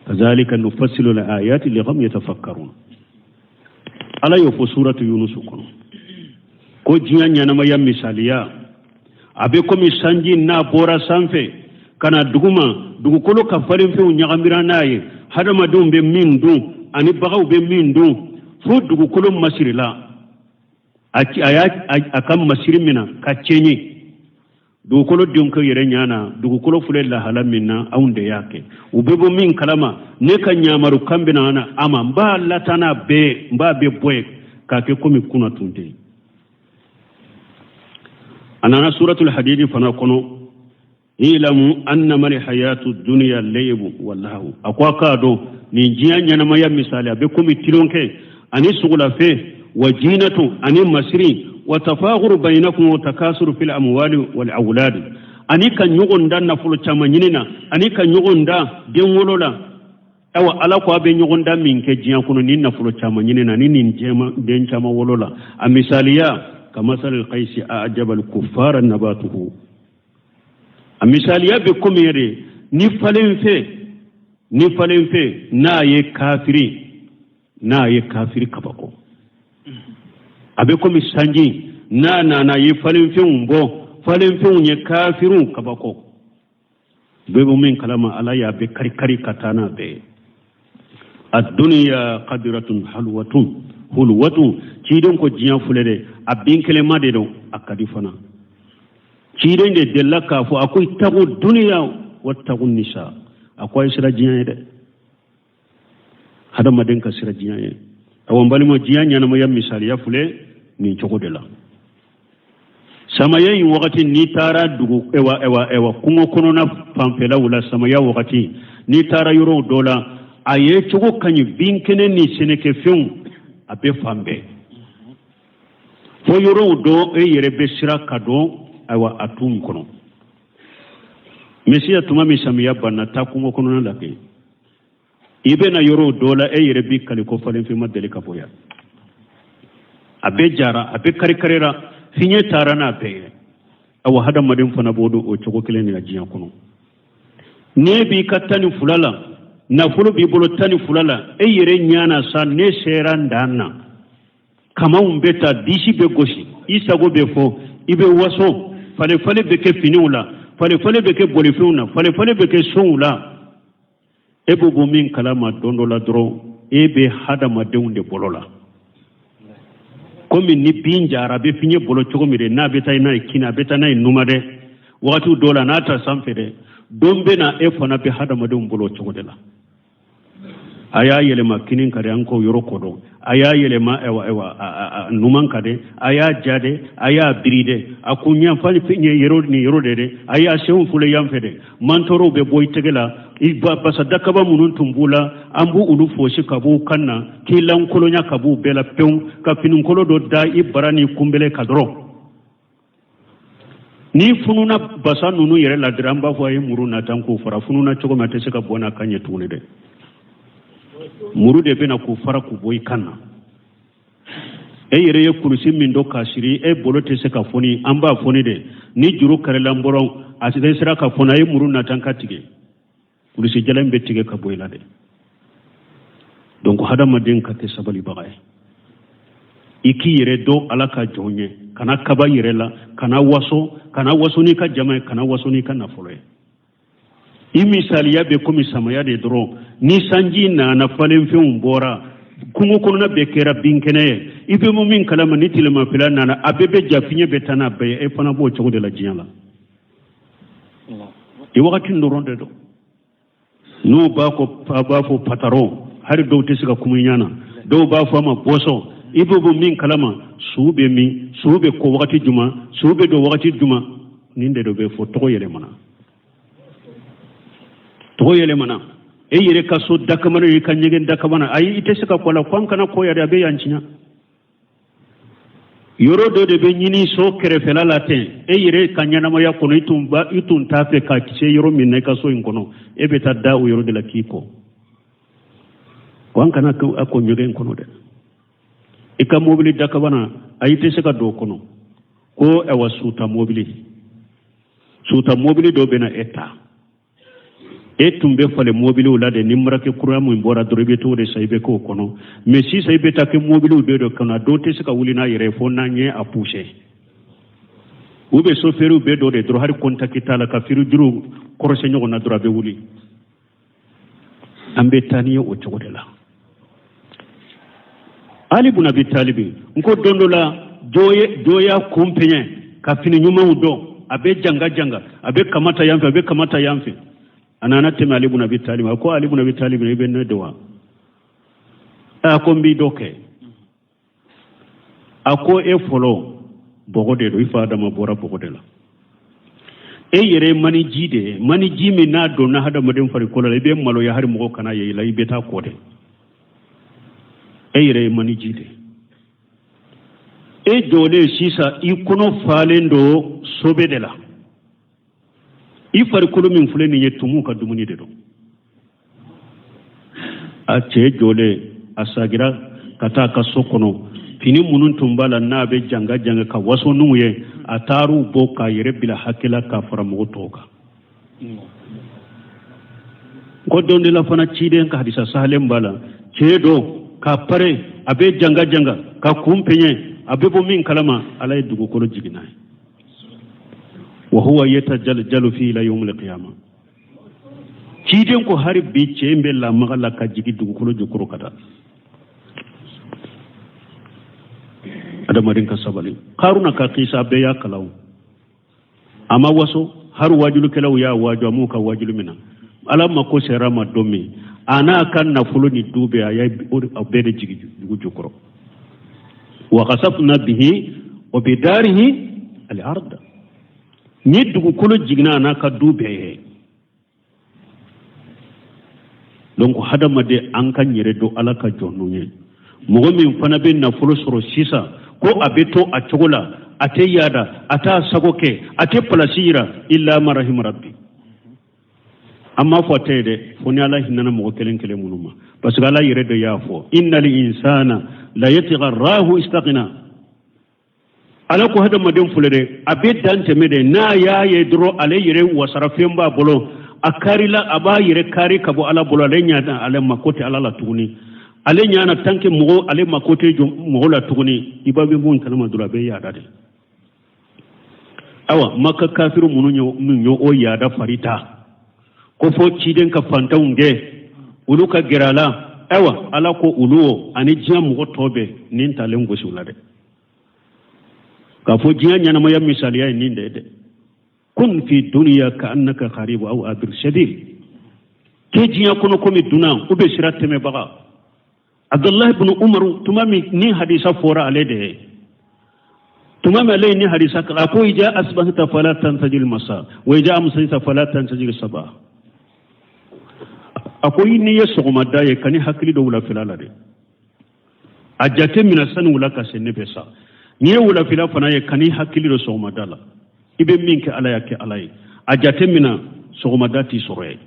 kazalika nufassilu al-ayati liqawmin yatafakkarun. Ala y'o fɔ suratu Yunusu kɔnɔ ko diɲɛ ɲɛnamaya misaliya a bɛ komi sanji n'a bɔra sanfɛ ka na duguma, dugukolo ka falenfɛnw ɲagamira n'a ye, hadamadenw bɛ min dun ani baganw bɛ min dun, fo dugukolo masirila, a y'a a ka masiri minɛ ka cɛɲɛ dugukolo denkɛ yɛrɛ ɲɛ na. Dugukolo filɛ lahala min na, anw de y'a kɛ. U bɛ bɔ min kalama, ne ka ɲamaru kan bɛna na a ma, n b'a lataa n'a bɛɛ, n b'a bɛɛ bɔ yen k'a kɛ komi kunna tun tɛ yen. A nana suratul hadidi fana kɔnɔ. Ilamu annama alhayatu dunya laibu wa lahu. A ko a k'a dɔn nin diɲɛ ɲɛnamaya misali a bɛ komi tulonkɛ ani sugulafe wa jinatu ani masiri wa tafakhuru bainakum wa takasuru fil amwali wal awladi, ani ka ɲɔgɔn dan nafolo caman ɲini na, ani ka ɲɔgɔn dan den wolo la. Ayiwa, Ala ko a bɛ ɲɔgɔn dan min kɛ diɲɛ kɔnɔ ni nafolo caman ɲini na ni nin den caman wolo la, a misaliya kamasalil qaysi a'jabal kuffara nabatuhu. A misaliya bɛ komi yɛrɛ ni falenfɛn n'a ye kafiri kabako. A bɛ komi sanji n'a nana ye falenfɛnw bɔ, falenfɛnw ye kafiriw kabako. Bɛɛ bɛ min kalama, Ala y'a bɛɛ kari-kari ka taa n'a bɛɛ ye. Adduniya kadiratun halwatun hulwatun. Ciden ko diɲɛ filɛ dɛ, a binkɛlɛma de don, a ka di fana. Ciden de delila k'a fɔ, a ko ittaku duniya wattaku nisa. A ko a ye sira diɲɛ ye dɛ, hadamaden ka sira diɲɛ ye. Awa, n balima, diɲɛ ɲɛnamaya misaliya filɛ nin cogo de la. Samaya in wagati, n'i taara dugu, ewa ewa ewa, kungo kɔnɔna fanfɛlaw la, samaya wagati, n'i taara yɔrɔw dɔ la, a ye cogo ka ɲi, binkɛnɛ ni sɛnɛkɛfɛnw a bɛ fan bɛɛ. Fo yɔrɔw dɔ, e yɛrɛ bɛ sira ka dɔn, ayiwa, a tun kɔnɔ mesiya. Tuma min samiya banna, taa kungo kɔnɔna la kɛ, i bɛna yɔrɔw dɔ la, e yɛrɛ b'i kali ko falenfɛn ma deli ka bɔ yan. A bɛɛ jara, a bɛɛ kari-karira, fiɲɛ taara n'a bɛɛ ye. Awa, hadamaden fana b'o don o cogo kelen de la diɲɛ kɔnɔ. N'e b'i ka 12 la, nafolo b'i bolo 12 la, e yɛrɛ ɲana sa, ne sera n dan na, kamanw bɛ ta, disi bɛ gosi, i sago bɛ fɔ, i bɛ waso, falen-falen bɛ kɛ finiw la, falen-falen bɛ kɛ bolifɛnw na, falen-falen bɛ kɛ sow la. E bɛ bɔ min kalama, don dɔ la dɔrɔn, e bɛ hadamadenw de bolo la. Komi ni bin jara, a bɛ fiɲɛ bolo cogo min de, n'a bɛ taa n'a ye kini, a bɛ taa n'a ye numa dɛ, wagati dɔw la n'a ta sanfɛ dɛ, don bɛ na, e fana bɛ hadamadenw bolo cogo de la. A y'a yɛlɛma kini ka de, an k'o yɔrɔ kɔ dɔn. A y'a yɛlɛma, ayiwa ayiwa, numan ka de, a y'a ja de, a y'a biri de, a kun ɲɛfali ɲɛ yɔrɔ nin yɔrɔ de dɛ, a y'a senw folo yan fɛ dɛ. Mantɔrɔw bɛ bɔ i tɛgɛ la, i basa dakaba minnu tun b'u la, an b'u olu fosi ka b'u kan na, k'i lankolonya ka b'u bɛɛ la pewu, ka finikolo dɔ da i bara ni kunbɛlɛ ka dɔrɔn. N'i fununa basa ninnu yɛrɛ la dɔrɔn, an b'a fɔ a ye muru nata k'o fara. Fununa cogo min, a tɛ se ka bɔ n'a kan ɲɛ tuguni dɛ. Muru de bɛna k'u fara k'u bɔ i kan na. E yɛrɛ ye kulusi min dɔn k'a siri, e bolo tɛ se ka foni, an b'a foni de. Ni juru karila n bɔrɔ, a sera ka foni, a ye muru nata ka tigɛ, kulusi jalan bɛ tigɛ ka bɔ i la dɛ. Donc hadamaden ka kɛ sabalibaga ye, i k'i yɛrɛ dɔn Ala ka jɔn ye, kana kaba yɛrɛ la, kana waso, kana waso n'i ka jama ye, kana waso n'i ka nafolo ye. I misaliya bɛ komi samaya de dɔrɔn, ni sanji nana, falenfɛnw bɔra, kungo kɔnɔna bɛɛ kɛra binkɛnɛ ye. I bɛ mun min kalama, ni tilemafɛla nana, a bɛɛ bɛ ja, fiɲɛ bɛ taa n'a bɛɛ ye. E fana b'o cogo de la diɲɛ la. I wagati dɔrɔn de don. N'u b'a ko, a b'a fɔ patron, hali dɔw tɛ se ka kuma i ɲɛna, dɔw b'a fɔ a ma bɔsɔn. I bɛ bɔ min kalama, su bɛ min, su bɛ ko wagati jumɛn, su bɛ don wagati jumɛn, nin de bɛ fɔ. Tɔgɔ yɛlɛmana, tɔgɔ yɛlɛmana. E yɛrɛ ka so dakamana, i ka ɲɛgɛn dakamana, ayi, i tɛ se ka kɔ la ko an kana kɔ yɛrɛ, a bɛ yan tiɲɛ. Yɔrɔ dɔ de bɛ ɲini so kɛrɛfɛla la ten. E yɛrɛ ka ɲɛnamaya kɔnɔ, i tun t'a fɛ ka se yɔrɔ min na i ka so in kɔnɔ, e bɛ taa da o yɔrɔ de la k'i kɔ ko an kana a ko ɲɛgɛn kɔnɔ dɛ. I ka mobili dakabana, ayi, i tɛ se ka don o kɔnɔ ko ayiwa, suta mobili, suta mobili dɔ bɛ na e ta. E tun bɛ falen mobiliw la de, ni marque kura min bɔra dɔrɔn, i bɛ t'o de san, i bɛ k'o kɔnɔ. Mais sisan, i bɛ taa kɛ mobiliw de dɔ kɔnɔ, dɔw tɛ se ka wuli n'a yɛrɛ ye fo n'an ye a pousser. U bɛ sofɛriw bɛɛ dɔ de dɔrɔn, hali contact t'a la, ka fil juru kɔrɔsɛ ɲɔgɔn na dɔrɔn, a bɛ wuli. An bɛ taa ni ye o cogo de la. Ali bun Abi Talibi n ko don dɔ la, dɔ y'a kun pɛɲɛ ka fini ɲumanw dɔn, a bɛ janga janga, a bɛ kama ta yan fɛ, a bɛ kama ta yan fɛ. A nana tɛmɛ Ali bun Abi Talibi, a ko: Ali bun Abi Talibi, i bɛ ne dɔn wa? A ko: n b'i dɔ kɛ. A ko: e fɔlɔ bɔgɔ de don, i fa Adama bɔra bɔgɔ de la. E yɛrɛ ye maniji de ye, maniji min n'a donna hadamaden farikolo la, i bɛ maloya hali mɔgɔ kana ye i la, i bɛ taa kɔ de. E yɛrɛ ye maniji de ye. E jɔlen sisan, i kɔnɔ falen don sobe de la. I farikolo min filɛ nin ye, tumuw ka dumuni de don. A cɛ jɔlen, a sagira ka taa a ka so kɔnɔ. Fini minnu tun b'a la n'a bɛ janga janga ka waso n'u ye, a taar'u bɔ k'a yɛrɛ bila hakɛ la k'a fara mɔgɔ tɔw kan. Ko don de la fana, ciden ka hadisa sahalen b'a la, cɛ dɔ k'a pare, a bɛ janga janga ka kun peɲɛ, a bɛ bɔ min kalama, Ala ye dugukolo jigin n'a ye. Wa huwa yatajaljalu fi ila yawmil qiyamah. Ciden ko hari bi cɛ in bɛ lamaga la ka jigin dugukolo jukɔrɔ ka taa. Adamaden ka sabali. Karuna ka kisa bɛɛ y'a kalan, a ma waso. Hari wajulikɛlaw y'a waaju, a m'u ka wajuli minɛ. Ala mako sera a ma don min, a n'a ka nafolo ni du bɛɛ, a y'a bɛɛ de jigin dugu jukɔrɔ. Wa khasafna bihi wa bidarihi al arda. Ni dugukolo jiginna a n'a ka du bɛɛ ye. Donc hadamaden, an ka yɛrɛ don Ala ka jɔn ninnu ye. Mɔgɔ min fana bɛ nafolo sɔrɔ sisan ko a bɛ to a cogo la, a tɛ yaada, a t'a sago kɛ, a tɛ palasi yira, illa ma rahima rabbi. An m'a fɔ a tɛ ye dɛ, fo ni Ala hinɛna mɔgɔ kelen kelen minnu ma, parce que Ala yɛrɛ de y'a fɔ: innal insana la yatgha rahu istaghna. Ala ko hadamaden filɛ dɛ, a bɛ dan tɛmɛ dɛ. N'a y'a ye dɔrɔn ale yɛrɛ wasara, fɛn b'a bolo, a karila, a b'a yɛrɛ kari ka bɔ Ala bolo. Ale ɲana, ale mako tɛ Ala la tuguni. Ale ɲana tant que mɔgɔ, ale mako tɛ mɔgɔ la tuguni. I b'a bɛ mun kalama dɔrɔn, a bɛ yaada de. Awa, Maka kafiru minnu ye min ye o yaada fari ta ko fo ciden ka fantanw gɛn, olu ka gɛrɛ a la. Ayiwa, Ala ko olu o ani diɲɛ mɔgɔ tɔ bɛɛ nin talen gosi u la dɛ, k'a fɔ diɲɛ ɲɛnamaya misaliya ye nin de ye dɛ. Kun fi duniya ka annaka gharibu aw abir sabil. Kɛ diɲɛ kɔnɔ komi dunan ou bien sira tɛmɛbaga. Abdullahi ibn Umar, tuma min ni hadisa fɔra ale de ye, tuma min ale ye ni hadisa kalan, a ko: ija asbahta fala tantajil masa wa ija amsayta fala tantajil sabah. A ko n'i ye sɔgɔmada ye, kan'i hakili don wulafɛla la dɛ, a jate minɛ sani wula ka se ne bɛ sa. N'i ye wulafɛla fana ye, kan'i hakili don sɔgɔmada la. I bɛ min kɛ Ala y'a kɛ Ala ye, a jate minɛ sɔgɔmada t'i sɔrɔ ye.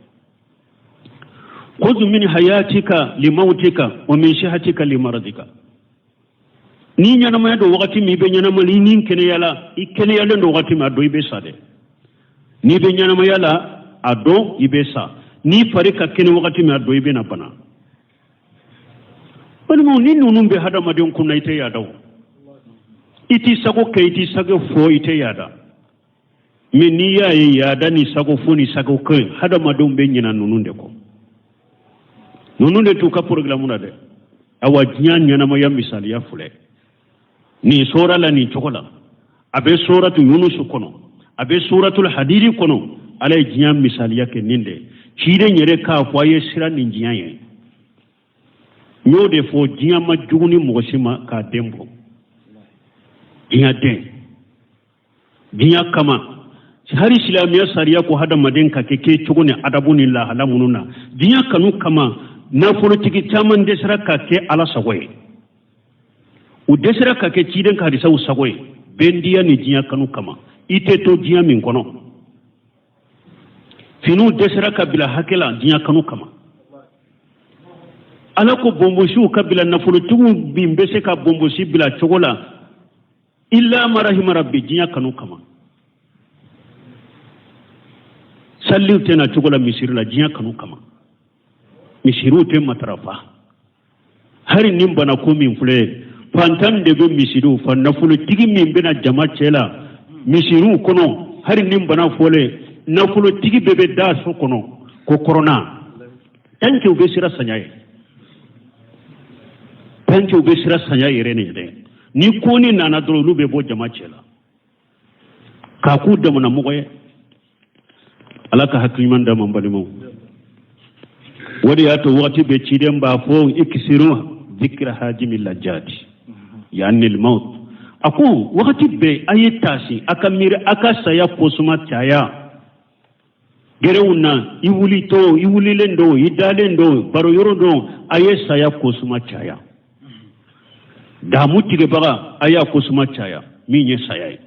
Khudh min hayatika limautika wa min sihatika limaradika. Ni ɲɛnamaya don wagati min, i bɛ ɲɛnama i ni kɛnɛya la, i kɛnɛyalen don wagati min, a dɔn i bɛ sa dɛ. N'i bɛ ɲɛnamaya la, a dɔn i bɛ sa. N'i fari ka kɛnɛ wagati min, a dɔn i bɛna bana. Balimaw, ni ninnu bɛ hadamaden kunna, i tɛ yaada o, i t'i sago kɛ, i t'i sago fɔ, i tɛ yaada. Mais n'i y'a ye yaada ni sago fɔ ni sago kɛ, hadamadenw bɛ ɲina ninnu de kɔ. Ninnu de t'u ka programme na dɛ. Awa, diɲɛ ɲɛnamaya misaliya filɛ nin sora la nin cogo la. A bɛ suratu Yunusu kɔnɔ, a bɛ suratul Hadidi kɔnɔ. Ala ye diɲɛ misaliya kɛ nin de. Ciden yɛrɛ k'a fɔ a ye siran nin diɲɛ ye. N y'o de fɔ, diɲɛ ma jugu ni mɔgɔ si ma k'a den bɔ. Diɲɛ den, diɲɛ kama, hari silamɛya sariya ko hadamaden ka kɛ kɛ cogo ni adabu ni lahala minnu na, diɲɛ kanu kama, nafolotigi caman dɛsɛra ka kɛ Ala sago ye, u dɛsɛra ka kɛ ciden ka hadisaw sago ye, bɛndiya ni diɲɛ kanu kama. I tɛ to diɲɛ min kɔnɔ, finiw dɛsɛra ka bila hakɛ la diɲɛ kanu kama. Ala ko bonbosiw ka bila, nafolotigiw min bɛ se ka bonbosi bila cogo la, illa ma rahima rabbi, diɲɛ kanu kama. Saliw tɛ na cogo la misiri la diɲɛ kanu kama, misiriw tɛ matarafa. Hari nin banako min filɛ, fantan de bɛ misiriw fa, nafolotigi min bɛna jama cɛ la misiriw kɔnɔ, hari nin bana fɔlen, nafolotigi bɛɛ bɛ da so kɔnɔ ko kɔrɔna. Tant que u bɛ siran saya ye, tant que u bɛ siran saya yɛrɛ nin dɛ, ni ko ni nana dɔrɔn, olu bɛ bɔ jama cɛ la k'a k'u damana mɔgɔ ye. Ala ka hakili ɲuman d'an ma. N balimaw, o de y'a to wagati bɛɛ ciden b'a fɔ: iksiru zikira hajimi lajati yanni maut. A ko wagati bɛɛ a ye taasi, a ka miiri a ka saya kosuma caya. Gɛrɛnw na, i wulitɔ, i wulilen don, i dalen don, baro yɔrɔ don, a ye saya kosuma caya. Damu tigɛbaga, a y'a kosuma caya, min ye saya ye.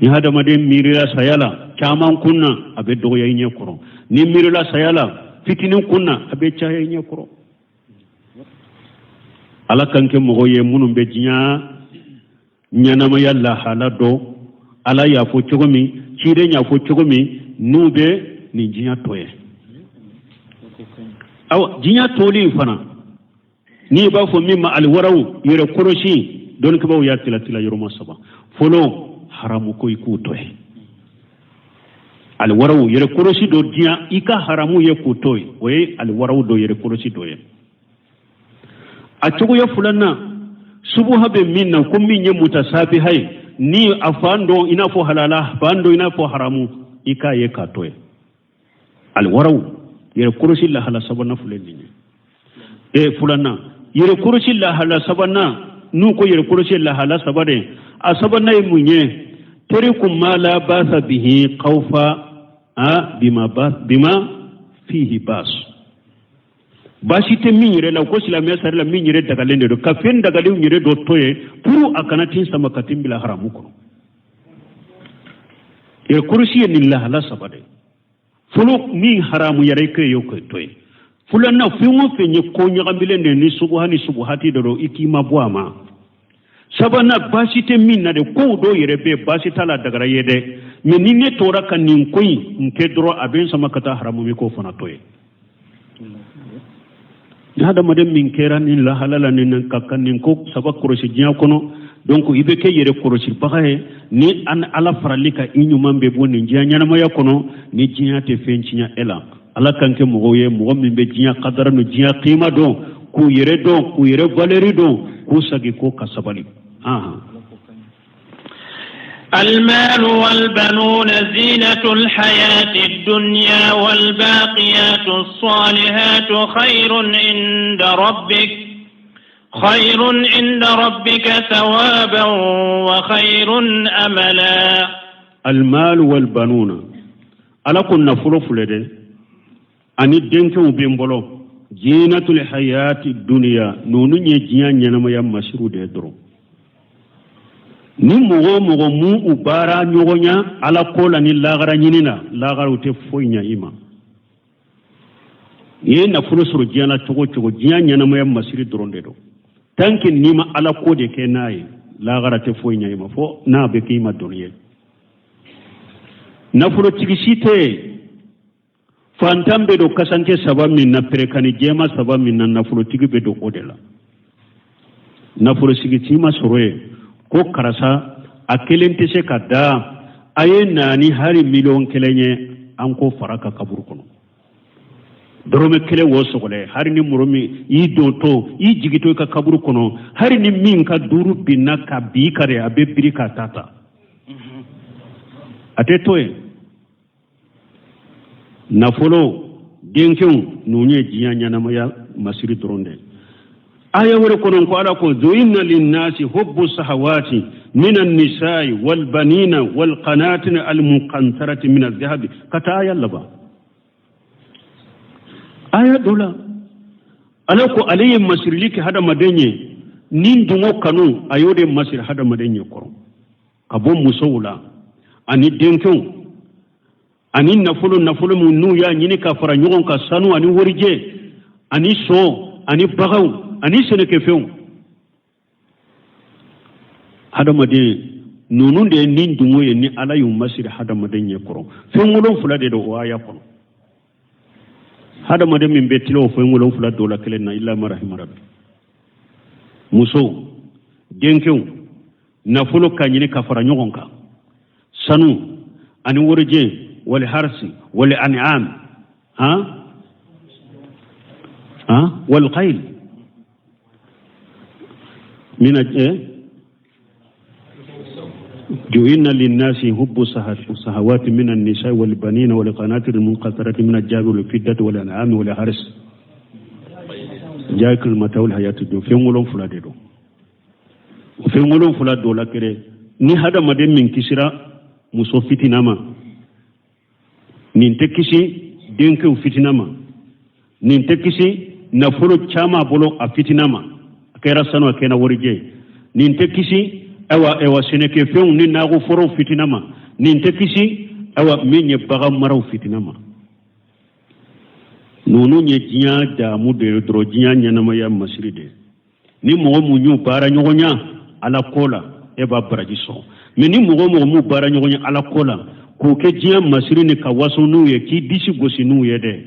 Ni hadamaden miirila saya la caman kun na, a bɛ dɔgɔya i ɲɛ kɔrɔ. Ni miirila saya la fitinin kun na, a bɛ caya i ɲɛ kɔrɔ. Ala k'an kɛ mɔgɔ ye minnu bɛ diɲɛ ɲɛnamaya lahala dɔn, Ala y'a fɔ cogo min, ciden y'a fɔ cogo min, n'u bɛ nin diɲɛ to ye. Awa, diɲɛ toli in fana, n'i b'a fɔ min ma aliwaraw, yɛrɛ kɔlɔsi, dɔnnikɛbaaw y'a tilatila yɔrɔma saba. Fɔlɔ, haramu ko i k'o to yen. Aliwaraw, yɛrɛ kɔlɔsi dɔ diɲɛ i ka haramu ye k'o to yen, o ye aliwaraw dɔ yɛrɛ kɔlɔsi dɔ ye. A cogoya filanan, subuha bɛ min na, ko min ye mutasabiha ye, ni a fan dɔ i n'a fɔ halala, fan dɔ i n'a fɔ haramu, i k'a ye k'a to yen. Aliwaraw, yɛrɛ kɔlɔsi lahala sabanan filɛ nin ye. Filanan, yɛrɛ kɔlɔsi lahala sabanan, n'u ko yɛrɛ kɔlɔsi lahala saba de, a sabanan ye mun ye? Tariku ma la basa bihi khawfa a bima ba bima fihi bas, baasi tɛ min yɛrɛ la, ko silamɛya sariya la min yɛrɛ dagalen de don, ka fɛn dagalenw yɛrɛ dɔ to yen pour a kana tin sama ka tin bila haramu kɔnɔ. Yɛrɛ kɔlɔsi ye nin lahala saba de. Fɔlɔ, min haramu yɛrɛ i k'o ye k'o to yen. Filanan, fɛn o fɛn ye ko ɲagamilen de ni subuha ni subuhati de don, i k'i ma bɔ a ma. Sabanan, baasi tɛ min na de, kow dɔw yɛrɛ bɛ yen, baasi t'a la, dagara ye dɛ, mɛ ni ne tora ka nin ko in n kɛ dɔrɔn, a bɛ n sama ka taa haramu min k'o fana to yen. Ni hadamaden min kɛra nin lahala la, nin ka kan nin ko saba kɔlɔsi diɲɛ kɔnɔ, donc i bɛ kɛ yɛrɛ kɔlɔsibaga ye ni an Ala farali ka i ɲuman bɛ bɔ nin diɲɛ ɲɛnamaya kɔnɔ, ni diɲɛ tɛ fɛn tiɲɛ e la. Ala k'an kɛ mɔgɔw ye, mɔgɔ min bɛ diɲɛ kadara ni diɲɛ kima dɔn, k'u yɛrɛ dɔn, k'u yɛrɛ valeur dɔn, k'u sagi ko ka sabali. المال والبنون زينة الحياة الدنيا والباقيات الصالحات خير عند ربك خير عند ربك ثوابا وخير أملا. المال والبنون, Ala ko nafolo filɛ dɛ, ani denkɛw bɛ n bolo, zinatul hayati duniya, ninnu ye diɲɛ ɲɛnamaya masiru de ye dɔrɔn. Ni mɔgɔ o mɔgɔ mu u baara ɲɔgɔnya Ala ko la ni lagara ɲini na, lagara u tɛ foyi ɲɛ i ma. N'i ye nafolo sɔrɔ diɲɛ na cogo o cogo, diɲɛ ɲɛnamaya masiri dɔrɔn de don. Tant que n'i ma Ala ko de kɛ n'a ye, lagara tɛ foyi ɲɛ i ma, fo n'a bɛ k'i ma dɔnni ye. Nafolotigi si tɛ yen, fantan bɛ don kasanke saba min na, perekani jɛma saba min na, nafolotigi bɛ don o de la. Nafolosigi si ma sɔrɔ yen ko karisa a kelen tɛ se ka da, a ye na ni hali miliyɔn 1 ye, an k'o fara ka kaburu kɔnɔ, dɔrɔmɛ kelen wo sɔgɔlɛ. Hali ni mɔrɔ min y'i dontɔ, i jigitɔ i ka kaburu kɔnɔ, hali ni min ka duuru binna ka bi kari, a bɛ biri k'a ta ta, a tɛ to yen. Nafolo, denkɛw, ninnu ye diɲɛ ɲɛnamaya masiri dɔrɔn de. Aya wɛrɛ kɔnɔ ko Ala ko zuyina linnasi hubbu sahawati min annisai walbanina walqanatin almuqantarati min alzahabi, ka taa aya laban. Aya dɔ la, Ala ko ale ye masirili kɛ hadamaden ye ni dungɔ kanu, a y'o de masiri hadamaden ye kɔrɔ ka bɔ musow la ani denkɛw ani nafolo, nafolo min n'u y'a ɲini ka fara ɲɔgɔn kan, sanu ani warijɛ ani so ani baganw ani sɛnɛkɛfɛnw. Hadamaden ninnu de ye ni dungo ye ni Ala y'u masiri hadamaden ɲɛ kɔrɔ. Fɛn wolonfila de don o aya kɔnɔ. Hadamaden min bɛ tila o fɛn wolonfila dɔ la kelen na, illa ma rahima rabbi, musow, denkɛw, nafolo ka ɲini ka fara ɲɔgɔn kan, sanu ani warijɛ, wali harsi wali an'am han han wal khayl min جئنا للناس حب الشهوات من النساء والبنين والقناطير المقنطرة من الذهب والفضة والأنعام والحرث ذلك متاع الحياة الدنيا. Fɛn wolonfila de don. O fɛn wolonfila dɔ la kelen, ni hadamaden min kisira muso fitina ma. Nin tɛ kisi denkɛw fitina ma, nin tɛ kisi nafolo caman bolo a fitina ma, a kɛra sanu, a kɛra warijɛ. Nin tɛ kisi ayiwa ayiwa sɛnɛkɛfɛnw ni nakɔforow fitina ma. Nin tɛ kisi ayiwa min ye bagan maraw fitina ma. Ninnu ye diɲɛ damu de ye dɔrɔn, diɲɛ ɲɛnamaya masiri de ye. Ni mɔgɔ mun y'u baara ɲɔgɔnya Ala ko la, e b'a baraji sɔrɔ. Mɛ ni mɔgɔ mɔgɔ m'u baara ɲɔgɔnya Ala ko la, k'o kɛ diɲɛ masiri ni ka waso n'u ye, k'i disi gosi n'u ye dɛ,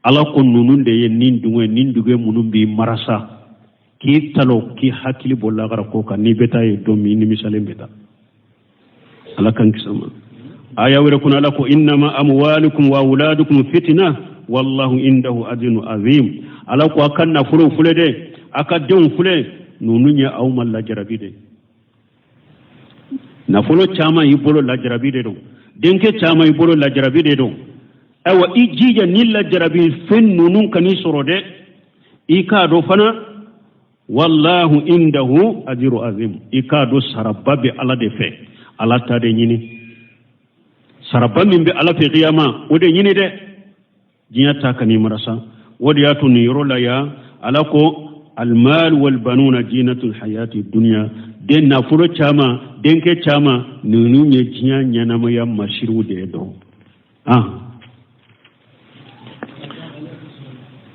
Ala ko ninnu de ye nin dunge, nin dunge minnu b'i marasa, k'i talo, k'i hakili bɔ lagara ko kan. N'i bɛ taa ye don min, nimisalen bɛ taa. Ala k'an kisi ma. Aya wɛrɛ kɔnɔ, Ala ko innama amwalukum wa auladukum fitina wallahu indahu ajrun azim. Ala ko a ka nafolow filɛ dɛ, a ka denw filɛ, ninnu ye aw ma lajarabi de. Nafolo caman i bolo, lajarabi de don. Denkɛ caman i bolo, lajarabi de don. Ayiwa, i jija ni lajarabi fɛn ninnu kan'i sɔrɔ dɛ. I k'a dɔn fana, wallahu indahu ajiru azim, i k'a dɔn saraba bɛ Ala de fɛ. Ala ta de ɲini, saraba min bɛ Ala fɛ kiyama, o de ɲini dɛ. Diɲɛ ta kan'i marasa. O de y'a to nin yɔrɔ la yan, Ala ko almal walbanuna jinatul hayati dunya. Den nafolo caman, denkɛ caman, ninnu ye diɲɛ ɲɛnamaya masiriw de ye dɔrɔn. Ah,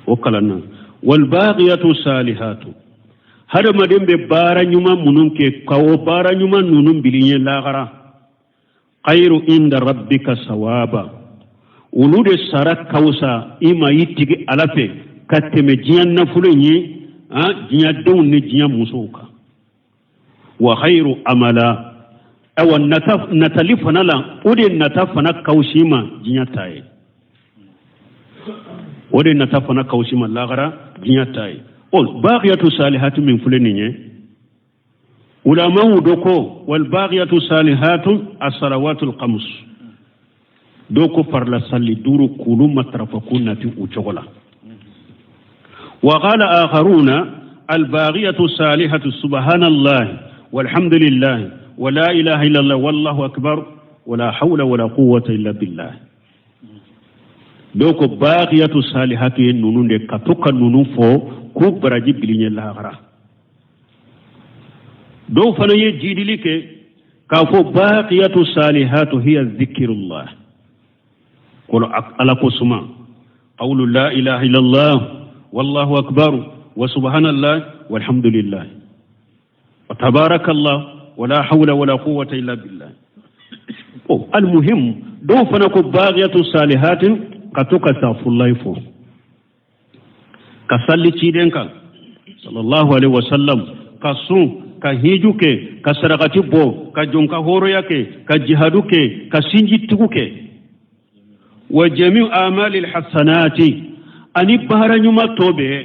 o kalan na, walbaqiyatu salihatu, hadamaden bɛ baara ɲuman minnu kɛ, ka o baara ɲuman ninnu bil'i ɲɛ lagara, khayru inda rabbika sawaba, olu de sara ka wusa i ma i tigi Ala fɛ ka tɛmɛ diɲɛ nafolo in ye, diɲɛ denw ni diɲɛ musow kan. Wa khayru amala, awa nata, natali fana la, o de nata fana ka wusa i ma diɲɛ ta ye, o de nata fana ka wusa i ma lagara diɲɛ ta ye. O baqiyatu salihatu min filɛ nin ye, ulamaw dɔ ko wal baqiyatu salihatu as-salawatul khams, dɔw ko farila sali duuru, k'olu matarafa k'u nati u cogo la. Wa qala akharuna albaqiyatu salihatu subhanallah walhamdulillah wa la ilaha illallah wallahu akbar wala hawla wala quwwata illa billah. Dɔw ko baqiyatu salihatu ye ninnu de, ka to ka ninnu fɔ k'u baraji bil'i ɲɛ lahara. Dɔw fana ye jidili kɛ k'a fɔ baqiyatu salihatu hiya zikirullah, kɔrɔ Ala ko suma, qawlu la ilaha illallah wallahu akbar wa subhanallah walhamdulillah wa tabarakallah wala hawla wala quwwata illa billah. O almuhim, dɔw fana ko baqiyatu salihatin, ka to ka safulayi fɔ, ka salli ciden kan sallallahu alaihi wasallam, ka sun, ka hiju kɛ, ka sarakati bɔ, ka jɔn ka hɔrɔnya kɛ, ka jihadu kɛ, ka sinji tugu kɛ, wa jamiu amali alhasanati, ani baara ɲuman tɔ bɛɛ,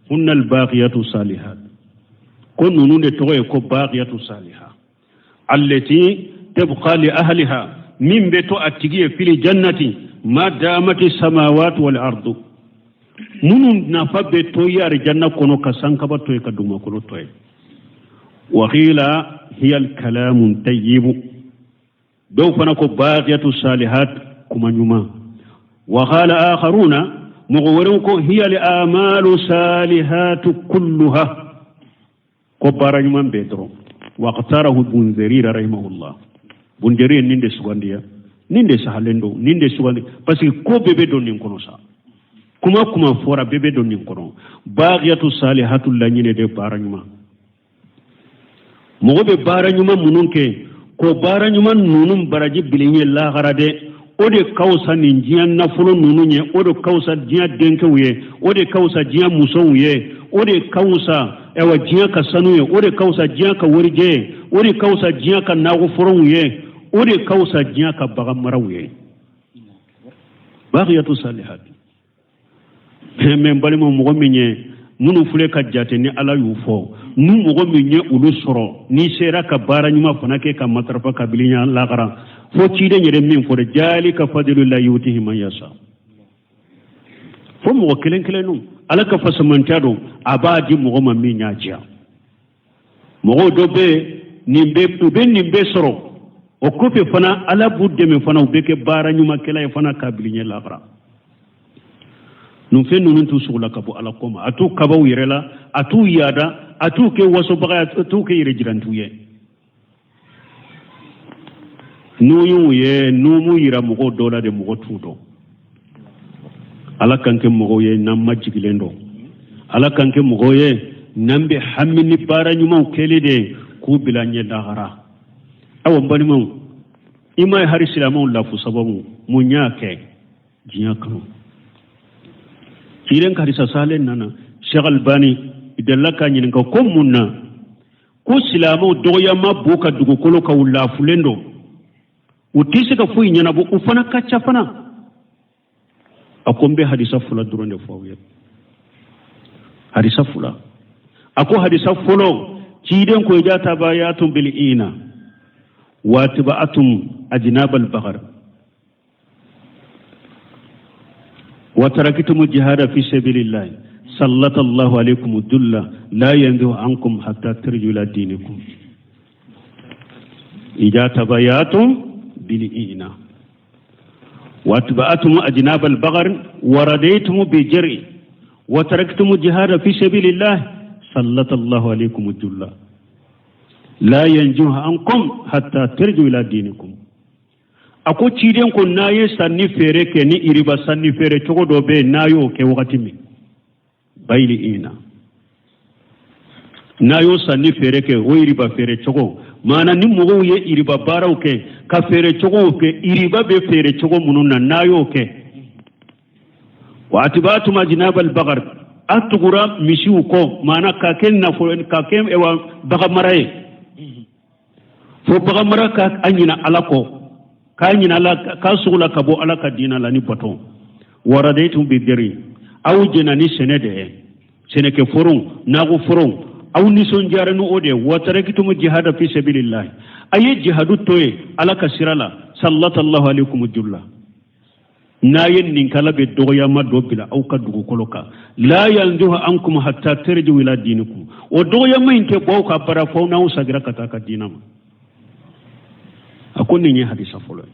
hunna albaqiyatu salihat, ko ninnu de tɔgɔ ye ko baqiyatu salihat allati tabqa li ahliha, min bɛ to a tigi ye fili jannati ma damati samawati wal ardu, minnu nafa bɛ to ye arijanna kɔnɔ ka sankaba to ye, ka dugumakolo to ye. Wa qila hiya alkalamu tayyibu, dɔw fana ko baqiyatu salihat, kuma ɲuman. Wa qala akharuna, mɔgɔ wɛrɛw ko hiya al amalu salihatu kulluha, ko baara ɲuman bɛɛ dɔrɔn. Waqtarahu bun jarir rahimahullah, bun jarir nin de sugandiya, nin de sahalen don, nin de sugandi, parce que ko bɛɛ bɛ don nin kɔnɔ sa. Kuma kuma fɔra, bɛɛ bɛ don nin kɔnɔ. Baqiyatu salihatu laɲini de baara ɲuman. Mɔgɔ bɛ baara ɲuman minnu kɛ, ko baara ɲuman ninnu baraji bil'i ɲɛ lahara dɛ, o de ka fisa nin diɲɛ nafolo ninnu ye, o de ka fisa diɲɛ denkɛw ye, o de ka fisa diɲɛ musow ye, o de ka fisa ayiwa diɲɛ ka sanu ye, o de ka fisa diɲɛ ka warijɛ ye, o de ka fisa diɲɛ ka nakɔforow ye, o de ka fisa diɲɛ ka bagan maraw ye. Baqiyatu salihat. Mɛ n balima, mɔgɔ min ye minnu filɛ ka jate ni Ala y'u fɔ, ni mɔgɔ min ye olu sɔrɔ, n'i sera ka baara ɲuman fana kɛ ka matarafa ka bil'i ɲɛ lagara, fo ciden yɛrɛ min fɔ dɛ, zalika fadlullahi yutihi man yasha, fo mɔgɔ kelen kelen don, Ala ka fasamantiya don, a b'a di mɔgɔ ma min y'a diya. Mɔgɔw dɔ bɛ nin bɛ, u bɛ nin bɛɛ sɔrɔ. O kɔfɛ fana, Ala b'u dɛmɛ fana, u bɛ kɛ baara ɲumankɛla ye fana k'a bil'i ɲɛ lahara. Nin fɛn ninnu t'u sogola ka bɔ Ala kɔ ma, a t'u kaba u yɛrɛ la, a t'u yaada, a t'u kɛ wasobaga ye, a t'u kɛ yɛrɛ jirantu ye. N'u y'u ye, n'u m'u yira mɔgɔw dɔ la de, mɔgɔ t'u dɔn. Ala k'an kɛ mɔgɔw ye n'an majigilen don. Ala k'an kɛ mɔgɔw ye n'an bɛ hami ni baara ɲumanw kɛli de ye k'u bila ɲɛ lahara. Awa, n balimaw, i m'a ye hari silamɛw lafu sababu mun y'a kɛ? Diɲɛ kanu. Ciden ka hadisa salen nana, Sheikh Albani delila k'a ɲininka ko mun na ko silamɛw dɔgɔyama b'u ka dugukolo kan, u lafulen don, u tɛ se ka foyi ɲɛnabɔ, u fana ka ca fana. A ko n bɛ hadisa fila dɔrɔn de fɔ aw ye, hadisa fila. A ko hadisa fɔlɔ, ciden ko iza tabayatum bil ina wa atba'atum ajnab al baqar wa taraktum jihada fi sabilillah sallata Allahu alaykum dulla la yanzihu ankum hatta tarji'u ila dinikum. Iza tabayatum bil ina wa atba'atum ajnab al baqar wa radaytum bi jar'i wa taraktum jihada fi sabilillah sallata Allahu alaykum dulla la yanzihu ankum hatta tarji'u ila dinikum. A ko ciden ko n'a ye sanni feere kɛ ni iriba sanni feere cogo dɔ bɛ yen, n'a y'o kɛ wagati min, bayili ina, n'a y'o sanni feere kɛ o iriba feere cogo, maana ni mɔgɔw ye iriba baaraw kɛ ka feere cogow kɛ, iriba bɛ feere cogo minnu na, n'a y'o kɛ, wa atba'atum ajnabal baqar, a tugura misiw kɔ, maana ka kɛ nafolo, ka kɛ bagan mara ye, fo bagan mara ka a ɲina Ala kɔ, k'a ɲina Ala, k'a sogola ka bɔ Ala ka diina la ni baton. Wa radaytum bi zari, aw jɛna ni sɛnɛ de ye, sɛnɛkɛ forow, nakɔ forow, aw nisɔndiyara ni o de ye. Wa taraktum jihada fi sabilillah, a ye jihadu to yen Ala ka sira la, sallatallahu alaykum julla. N'a ye nin kɛ, Ala bɛ dɔgɔyama dɔ bila aw ka dugukolo kan, la yanzuhu ankum hatta tarji'u ila dinikum. O dɔgɔyama in tɛ bɔ aw kan abada fo n'aw sagira ka taa ka diina ma. A ko nin ye hadisa fɔlɔ ye.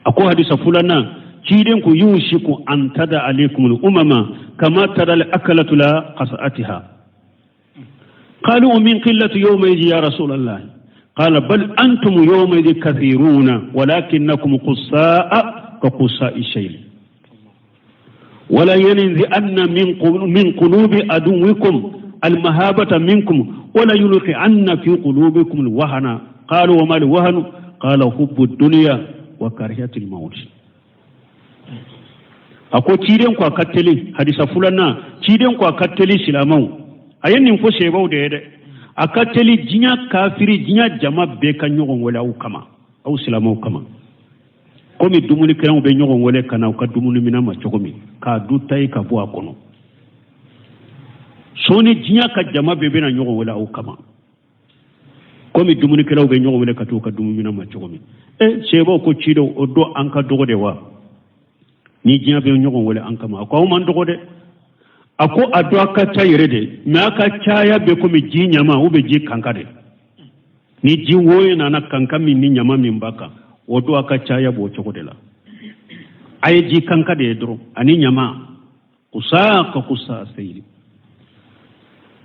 A ko hadisa filanan, ciden ko yusiku an tada alaykum al-umama kama tada al-akalatu ila qas'atiha. Qalu min qillati yawma idh ya rasulallah? Qala bal antum yawma idh kathiruna walakinnakum qussa'a ka qussa'i shayl wala yanzi'anna min qulubi aduwwikum almahabata minkum wala yulqi'anna fi qulubikum alwahana. Qalu wa ma alwahanu? Qala hubbu dunya wa karihati almaut. A ko ciden ko a ka teli, hadisa filanan, ciden ko a ka teli silamɛw, a ye nin fɔ sebaw de ye dɛ, a ka teli diɲɛ kafiri, diɲɛ jama bɛɛ ka ɲɔgɔn wele aw kama, aw silamɛw kama, komi dumunikɛlaw bɛ ɲɔgɔn wele ka na u ka dumuni minɛn ma cogo min, k'a du ta ye ka bɔ a kɔnɔ. Sɔɔni diɲɛ ka jama bɛɛ bɛna ɲɔgɔn wele aw kama, komi dumunikɛlaw bɛ ɲɔgɔn wele ka t'u ka dumuni minɛn ma cogo min. E, sebaw ko cidenw, o don an ka dɔgɔ de wa, ni diɲɛ bɛ ɲɔgɔn wele an kama? A ko aw man dɔgɔ dɛ. A ko a don a ka ca yɛrɛ de, mɛ a ka caya bɛ komi ji ɲama u bɛ ji kanka de. Ni ji woyo nana, kanka min ni ɲama min b'a kan, o don a ka caya b'o cogo de la. A ye ji kanka de ye dɔrɔn ani ɲama, kusa ka kusa seyiri.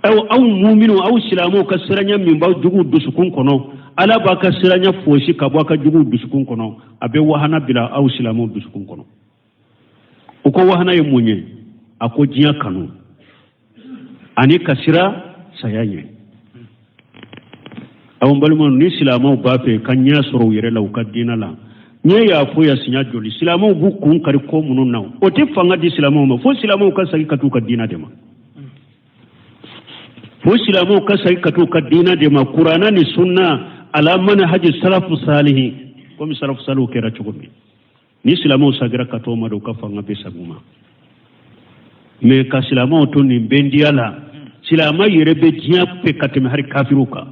Aw, aw muminu, aw silamɛw ka siranya min b'aw juguw dusukun kɔnɔ, Ala b'a ka siranya fosi ka bɔ a ka juguw dusukun kɔnɔ, a bɛ wahana bila aw silamɛw dusukun kɔnɔ. O ko wahana ye mun ye? A ko diɲɛ kanu ani ka siran saya ɲɛ. Aw balimaw, ni silamɛw b'a fɛ ka ɲɛ sɔrɔ u yɛrɛ la u ka diinɛ la, n ye y'a fɔ yan siɲɛ joli, silamɛw b'u kun kari ko minnu na, o tɛ fanga di silamɛw ma fo silamɛw ka segin ka t'u ka diinɛ de ma, fo silamɛw ka segin ka t'u ka diinɛ de ma, kuranna ni sunna, ala manhaji salafu salihi, komi salafu salihu kɛra cogo min. Ni silamɛw sagira ka t'o ma de, u ka fanga bɛ segin u ma. Mɛ ka silamɛw to nin bɛndiya la, silamɛ yɛrɛ bɛ diɲɛ fɛ ka tɛmɛ hali kafiriw kan.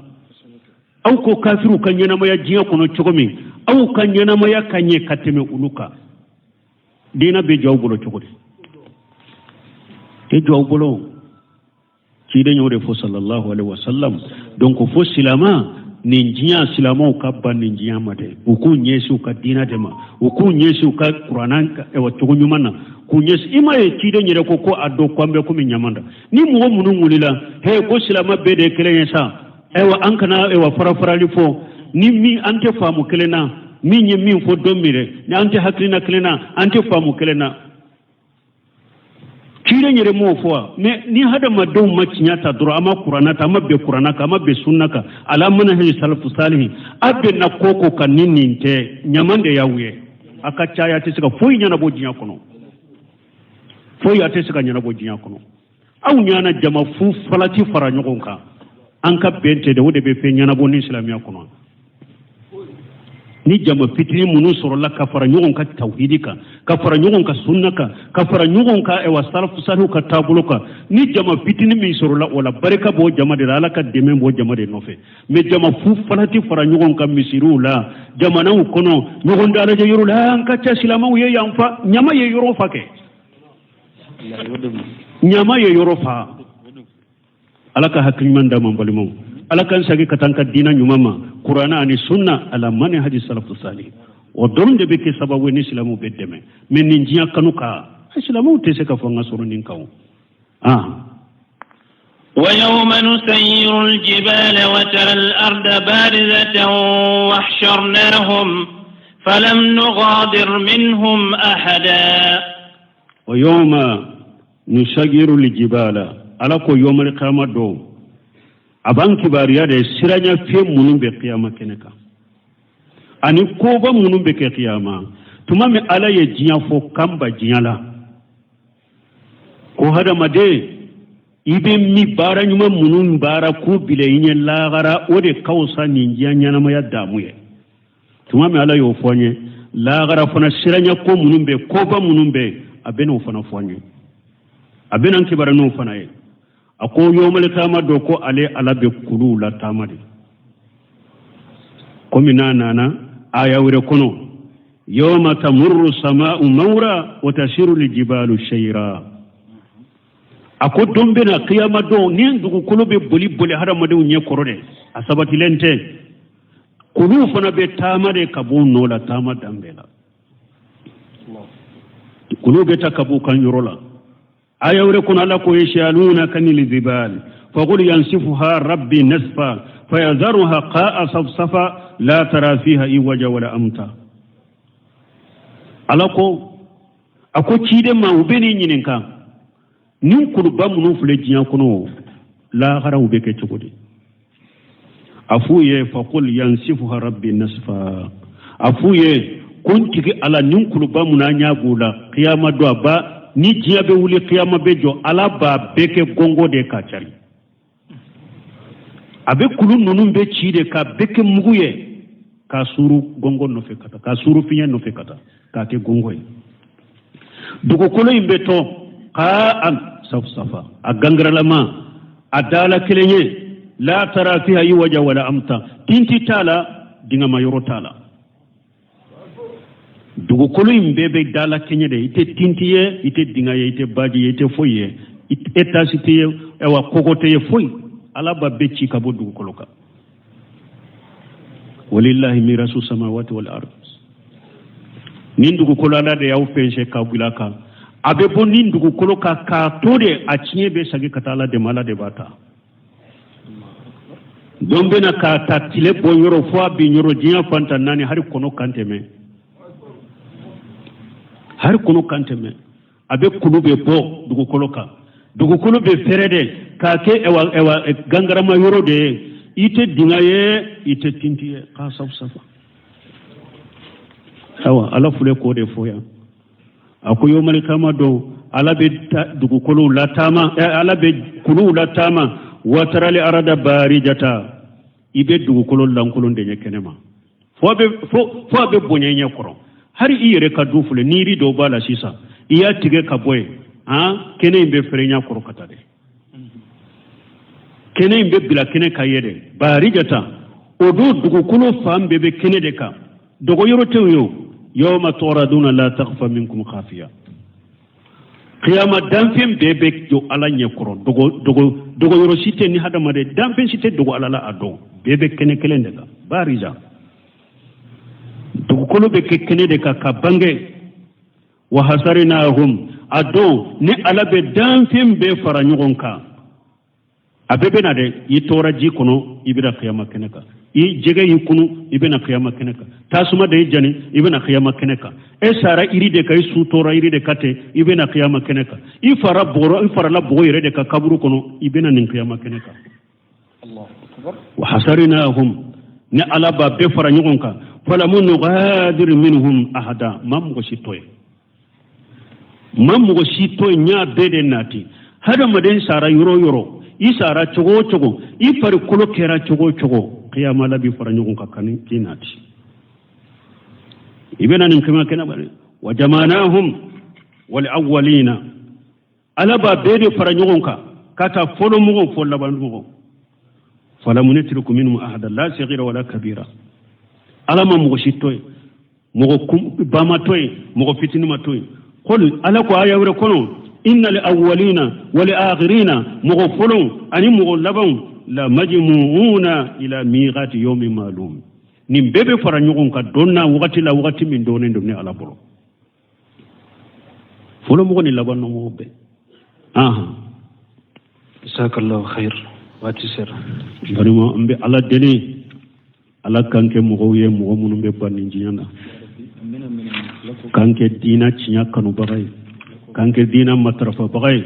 Aw ko kafiriw ka ɲɛnamaya diɲɛ kɔnɔ cogo min, aw ka ɲɛnamaya ka ɲɛ ka tɛmɛ olu kan. Diinɛ bɛ jɔ aw bolo cogo di? Tɛ jɔ aw bolo. Ciden y'o de fɔ, sallallahu alaihi wasallam. Donc fo silama Nin diɲɛ, silamɛw ka ban nin diɲɛ ma dɛ. U k'u ɲɛsin u ka diinɛ de ma, u k'u ɲɛsin u ka kuranna cogo ɲuman na, k'u ɲɛsin. I m'a ye, ciden yɛrɛ ko ko a dɔn ko an bɛ komi ɲama da. Ni mɔgɔ minnu wulila he ko silamɛ bɛɛ de ye kelen ye sa, ayiwa, an kana ayiwa fara farali fɔ ni min an tɛ faamu kelen na, min ye min fɔ don min dɛ, ni an tɛ hakilina kelen na, an tɛ faamu kelen na. Ciden yɛrɛ m'o fɔ wa? Mais ni hadamadenw ma tiɲɛ ta dɔrɔn, an ma kuranna ta, an ma bɛn kuranna kan, an ma bɛn sunna kan, ala manhaji salafu salihi, a bɛnna ko ko kan ni nin tɛ, ɲaman de y'aw ye. A ka caya tɛ se ka foyi ɲɛnabɔ diɲɛ kɔnɔ, foyi a tɛ se ka ɲɛnabɔ diɲɛ kɔnɔ. Aw ɲana jama fu falati fara ɲɔgɔn kan, an ka bɛn tɛ dɛ, o de bɛ fɛn ɲɛnabɔ ni silamɛya kɔnɔ. Ni jama fitinin minnu sɔrɔla ka fara ɲɔgɔn kan tawhidi kan, ka fara ɲɔgɔn kan sunna kan, ka fara ɲɔgɔn kan ayiwa salafu salihu ka taabolo kan, ni jama fitinin min sɔrɔla o la, barika b'o jama de la, Ala ka dɛmɛ b'o jama de nɔfɛ. Mais jama fu falati fara ɲɔgɔn kan misiriw la, jamanaw kɔnɔ, ɲɔgɔn dalajɛ yɔrɔ la, an ka ca silamɛw ye yan fa, ɲama ye yɔrɔ fa kɛ, ɲama ye yɔrɔ fa. Ala ka hakili ɲuman d'an ma. Balimaw, Ala k'an segin ka taa an ka diinɛ ɲuman ma, kuranna ani sunna, ala manhaji salafu salih. O dɔrɔn de bɛ kɛ sababu ye ni silamɛw bɛ dɛmɛ. Mais nin diɲɛ kanu kan, silamɛw tɛ se ka fanga sɔrɔ nin kan o. Ah. ويوم نسير الجبال وترى الأرض بارزة وحشرناهم فلم نغادر منهم أحدا. ويوم نسير الجبال, Ala ko yomali kiyama don, a b'an kibaruya de siranya fɛn minnu bɛ kiyama kɛnɛ kan ani koba minnu bɛ kɛ kiyama. Tuma min Ala ye diɲɛ fɔ kan ba diɲɛ la, ko hadamaden, i bɛ min baara ɲuman minnu baara k'u bila i ɲɛ lagara, o de ka fisa nin diɲɛ ɲɛnamaya damu ye. Tuma min Ala y'o fɔ an ye, lagara fana siranya ko minnu bɛ, koba minnu bɛ, a bɛ n'o fana fɔ an ye, a bɛ n'an kibaru n'o fana ye. A ko yomali kiyama don, ko ale Ala bɛ kuluw la taama de, komi n'a nana aya wɛrɛ kɔnɔ: yawma tamurru sama'u mawra wa tasiru lijibalu shayra. A ko don bɛ na, kiyama don, ni dugukolo bɛ boli boli hadamadenw ɲɛ kɔrɔ dɛ, a sabatilen tɛ. Kuluw fana bɛ taama de ka b'u nɔ la, taama dan bɛɛ la, kuluw bɛ ta ka b'u kan yɔrɔ la. Aya wɛrɛ kɔnɔ, Ala ko: yasalunaka anil jibal faqul yansifuha rabbi nasfa fayadharuha qa'a safsafa la tara fiha iwaja wala amta. Ala ko, a ko ciden ma, u bɛ n'i ɲininka nin kuluba minnu filɛ diɲɛ kɔnɔ o, lahara u bɛ kɛ cogo di? A f'u ye: faqul yansifuha rabbi nasfa. A f'u ye ko n tigi Ala, nin kuluba minnu an ɲa b'u la, kiyama don, a ba ni diɲɛ bɛ wuli, kiyama bɛ jɔ, Ala b'a bɛɛ kɛ gɔngɔ de k'a cari. A bɛ kulu ninnu bɛ ci de k'a bɛɛ kɛ mugu ye, k'a suuru gɔngɔ nɔfɛ ka taa, k'a suuru fiɲɛ nɔfɛ ka taa, k'a kɛ gɔngɔ ye. Dugukolo in bɛ to qa'an safsafa, a gangaralama, a dala kelen ye, la tara fiha iwaja wala amta, tinti t'a la, dingama yɔrɔ t'a la. Dugukolo in bɛɛ bɛ dala kɛɲɛ de, i tɛ tinti ye, i tɛ dinga ye, i tɛ baji ye, i tɛ foyi ye, étage tɛ ye, ayiwa, kogo tɛ ye, foyi. Ala b'a bɛɛ ci ka bɔ dugukolo kan. Walillahi mirasu samawati wal ard. Nin dugukolo, Ala de y'aw fɛnsɛ ka bila kan. A bɛ bɔ nin dugukolo kan k'a to de, a tiɲɛ bɛ segin ka taa Ala de ma, Ala de b'a ta. Don bɛna k'a ta tile bɔ yɔrɔ fo a bin yɔrɔ, diɲɛ fan tan naani, hali kɔnɔ kan tɛmɛ, hali kɔnɔ kan tɛmɛ. A bɛ kulu bɛ bɔ dugukolo kan, dugukolo bɛ fɛrɛ de k'a kɛ ɛwa ɛwa gangarama yɔrɔ de ye, i tɛ dinga ye, i tɛ tinti ye, k'a safu safa. Ayiwa, Ala filɛ k'o de fɔ yan. A ko yomali kama don, Ala bɛ dugukolow lataama, Ala bɛ kuluw lataama. Watarali arada barijata, i bɛ dugukolo lankolon de ɲɛ kɛnɛ ma, fo a bɛ bonya ɲɛ kɔrɔ. Hali i yɛrɛ ka du filɛ, ni yiri dɔw b'a la sisan, i y'a tigɛ ka bɔ yen, han, kɛnɛ in bɛ fɛrɛ ɲɛ kɔrɔ ka taa dɛ, kɛnɛ in bɛ bila kɛnɛ ka ye dɛ. Barijata, o don dugukolo fan bɛɛ bɛ kɛnɛ de kan, dogo yɔrɔ tɛ yen o. Yawma turaduna la takhfa minkum khafiya. Kiyama danfɛn bɛɛ bɛ jɔ Ala ɲɛ kɔrɔ. Dogo dogo dogo yɔrɔ si tɛ ni hadamaden danfɛn si tɛ dogo Ala la a don. Bɛɛ bɛ kɛnɛ kelen de kan. Bariza dugukolo bɛ kɛ kɛnɛ de kan ka bange. Wa hasarinahum, a don ni Ala bɛ danfɛn bɛɛ fara ɲɔgɔn kan, a bɛɛ bɛ na dɛ. I tora ji kɔnɔ, i bɛna kiyama kɛnɛ kan. I jɛgɛ y'i kunu, i bɛna kiyama kɛnɛ kan. Tasuma de y'i jani, i bɛna kiyama kɛnɛ kan. E sara iri de kan, i su tora iri de kan ten, i bɛna kiyama kɛnɛ kan. I fara bɔgɔ, i farala bɔgɔ yɛrɛ de kan kaburu kɔnɔ, i bɛna nin kiyama kɛnɛ kan. Wa hasarinahum, ni Ala b'a bɛɛ fara ɲɔgɔn kan, falamu nugadir minhum ahada, ma mɔgɔ si to yen, ma mɔgɔ si to yen. N y'a bɛɛ de nati. Hadamaden sara yɔrɔ o yɔrɔ, i sara cogo o cogo, i farikolo kɛra cogo o cogo, kiyama Ala b'i fara ɲɔgɔn kan ka k'i nati. I bɛna nin kiyama kɛnɛ bari. Wa jamanahum wal awwalina, Ala b'a bɛɛ de fara ɲɔgɔn kan ka taa fɔlɔ mɔgɔw fo laban mɔgɔw. Falamu netruku minhum ahada la sagira wala kabira. Ala ma mɔgɔ si to yen, mɔgɔ ba ma to yen, mɔgɔ fitinin ma to yen. Qul, Ala ko aya wɛrɛ kɔnɔ, innal awwalina wal akhirina, mɔgɔ fɔlɔw ani mɔgɔ labanw, la majmu'una ila miqati yawmin ma'lum. Nin bɛɛ bɛ fara ɲɔgɔn kan don na, wagati la, wagati min dɔnnen don ne Ala bolo. Fɔlɔ mɔgɔ ni laban mɔgɔ bɛɛ. Ahan. Jazakallahu khair, waati sera. Balima, an bɛ Ala deli, Ala k'an kɛ mɔgɔw ye, mɔgɔ minnu bɛ ban nin diɲɛ na, k'an kɛ diina tiɲɛ kanubaga ye, k'an kɛ diina matarafabaga ye,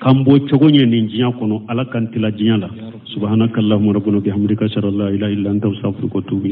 k'an bɔ cogo ɲɛ nin diɲɛ kɔnɔ. Ala k'an tila diɲɛ la. Subhanaka allahumma rabbana bihamdika, ashhadu an la ilaha illa anta, astaghfiruka wa atubu.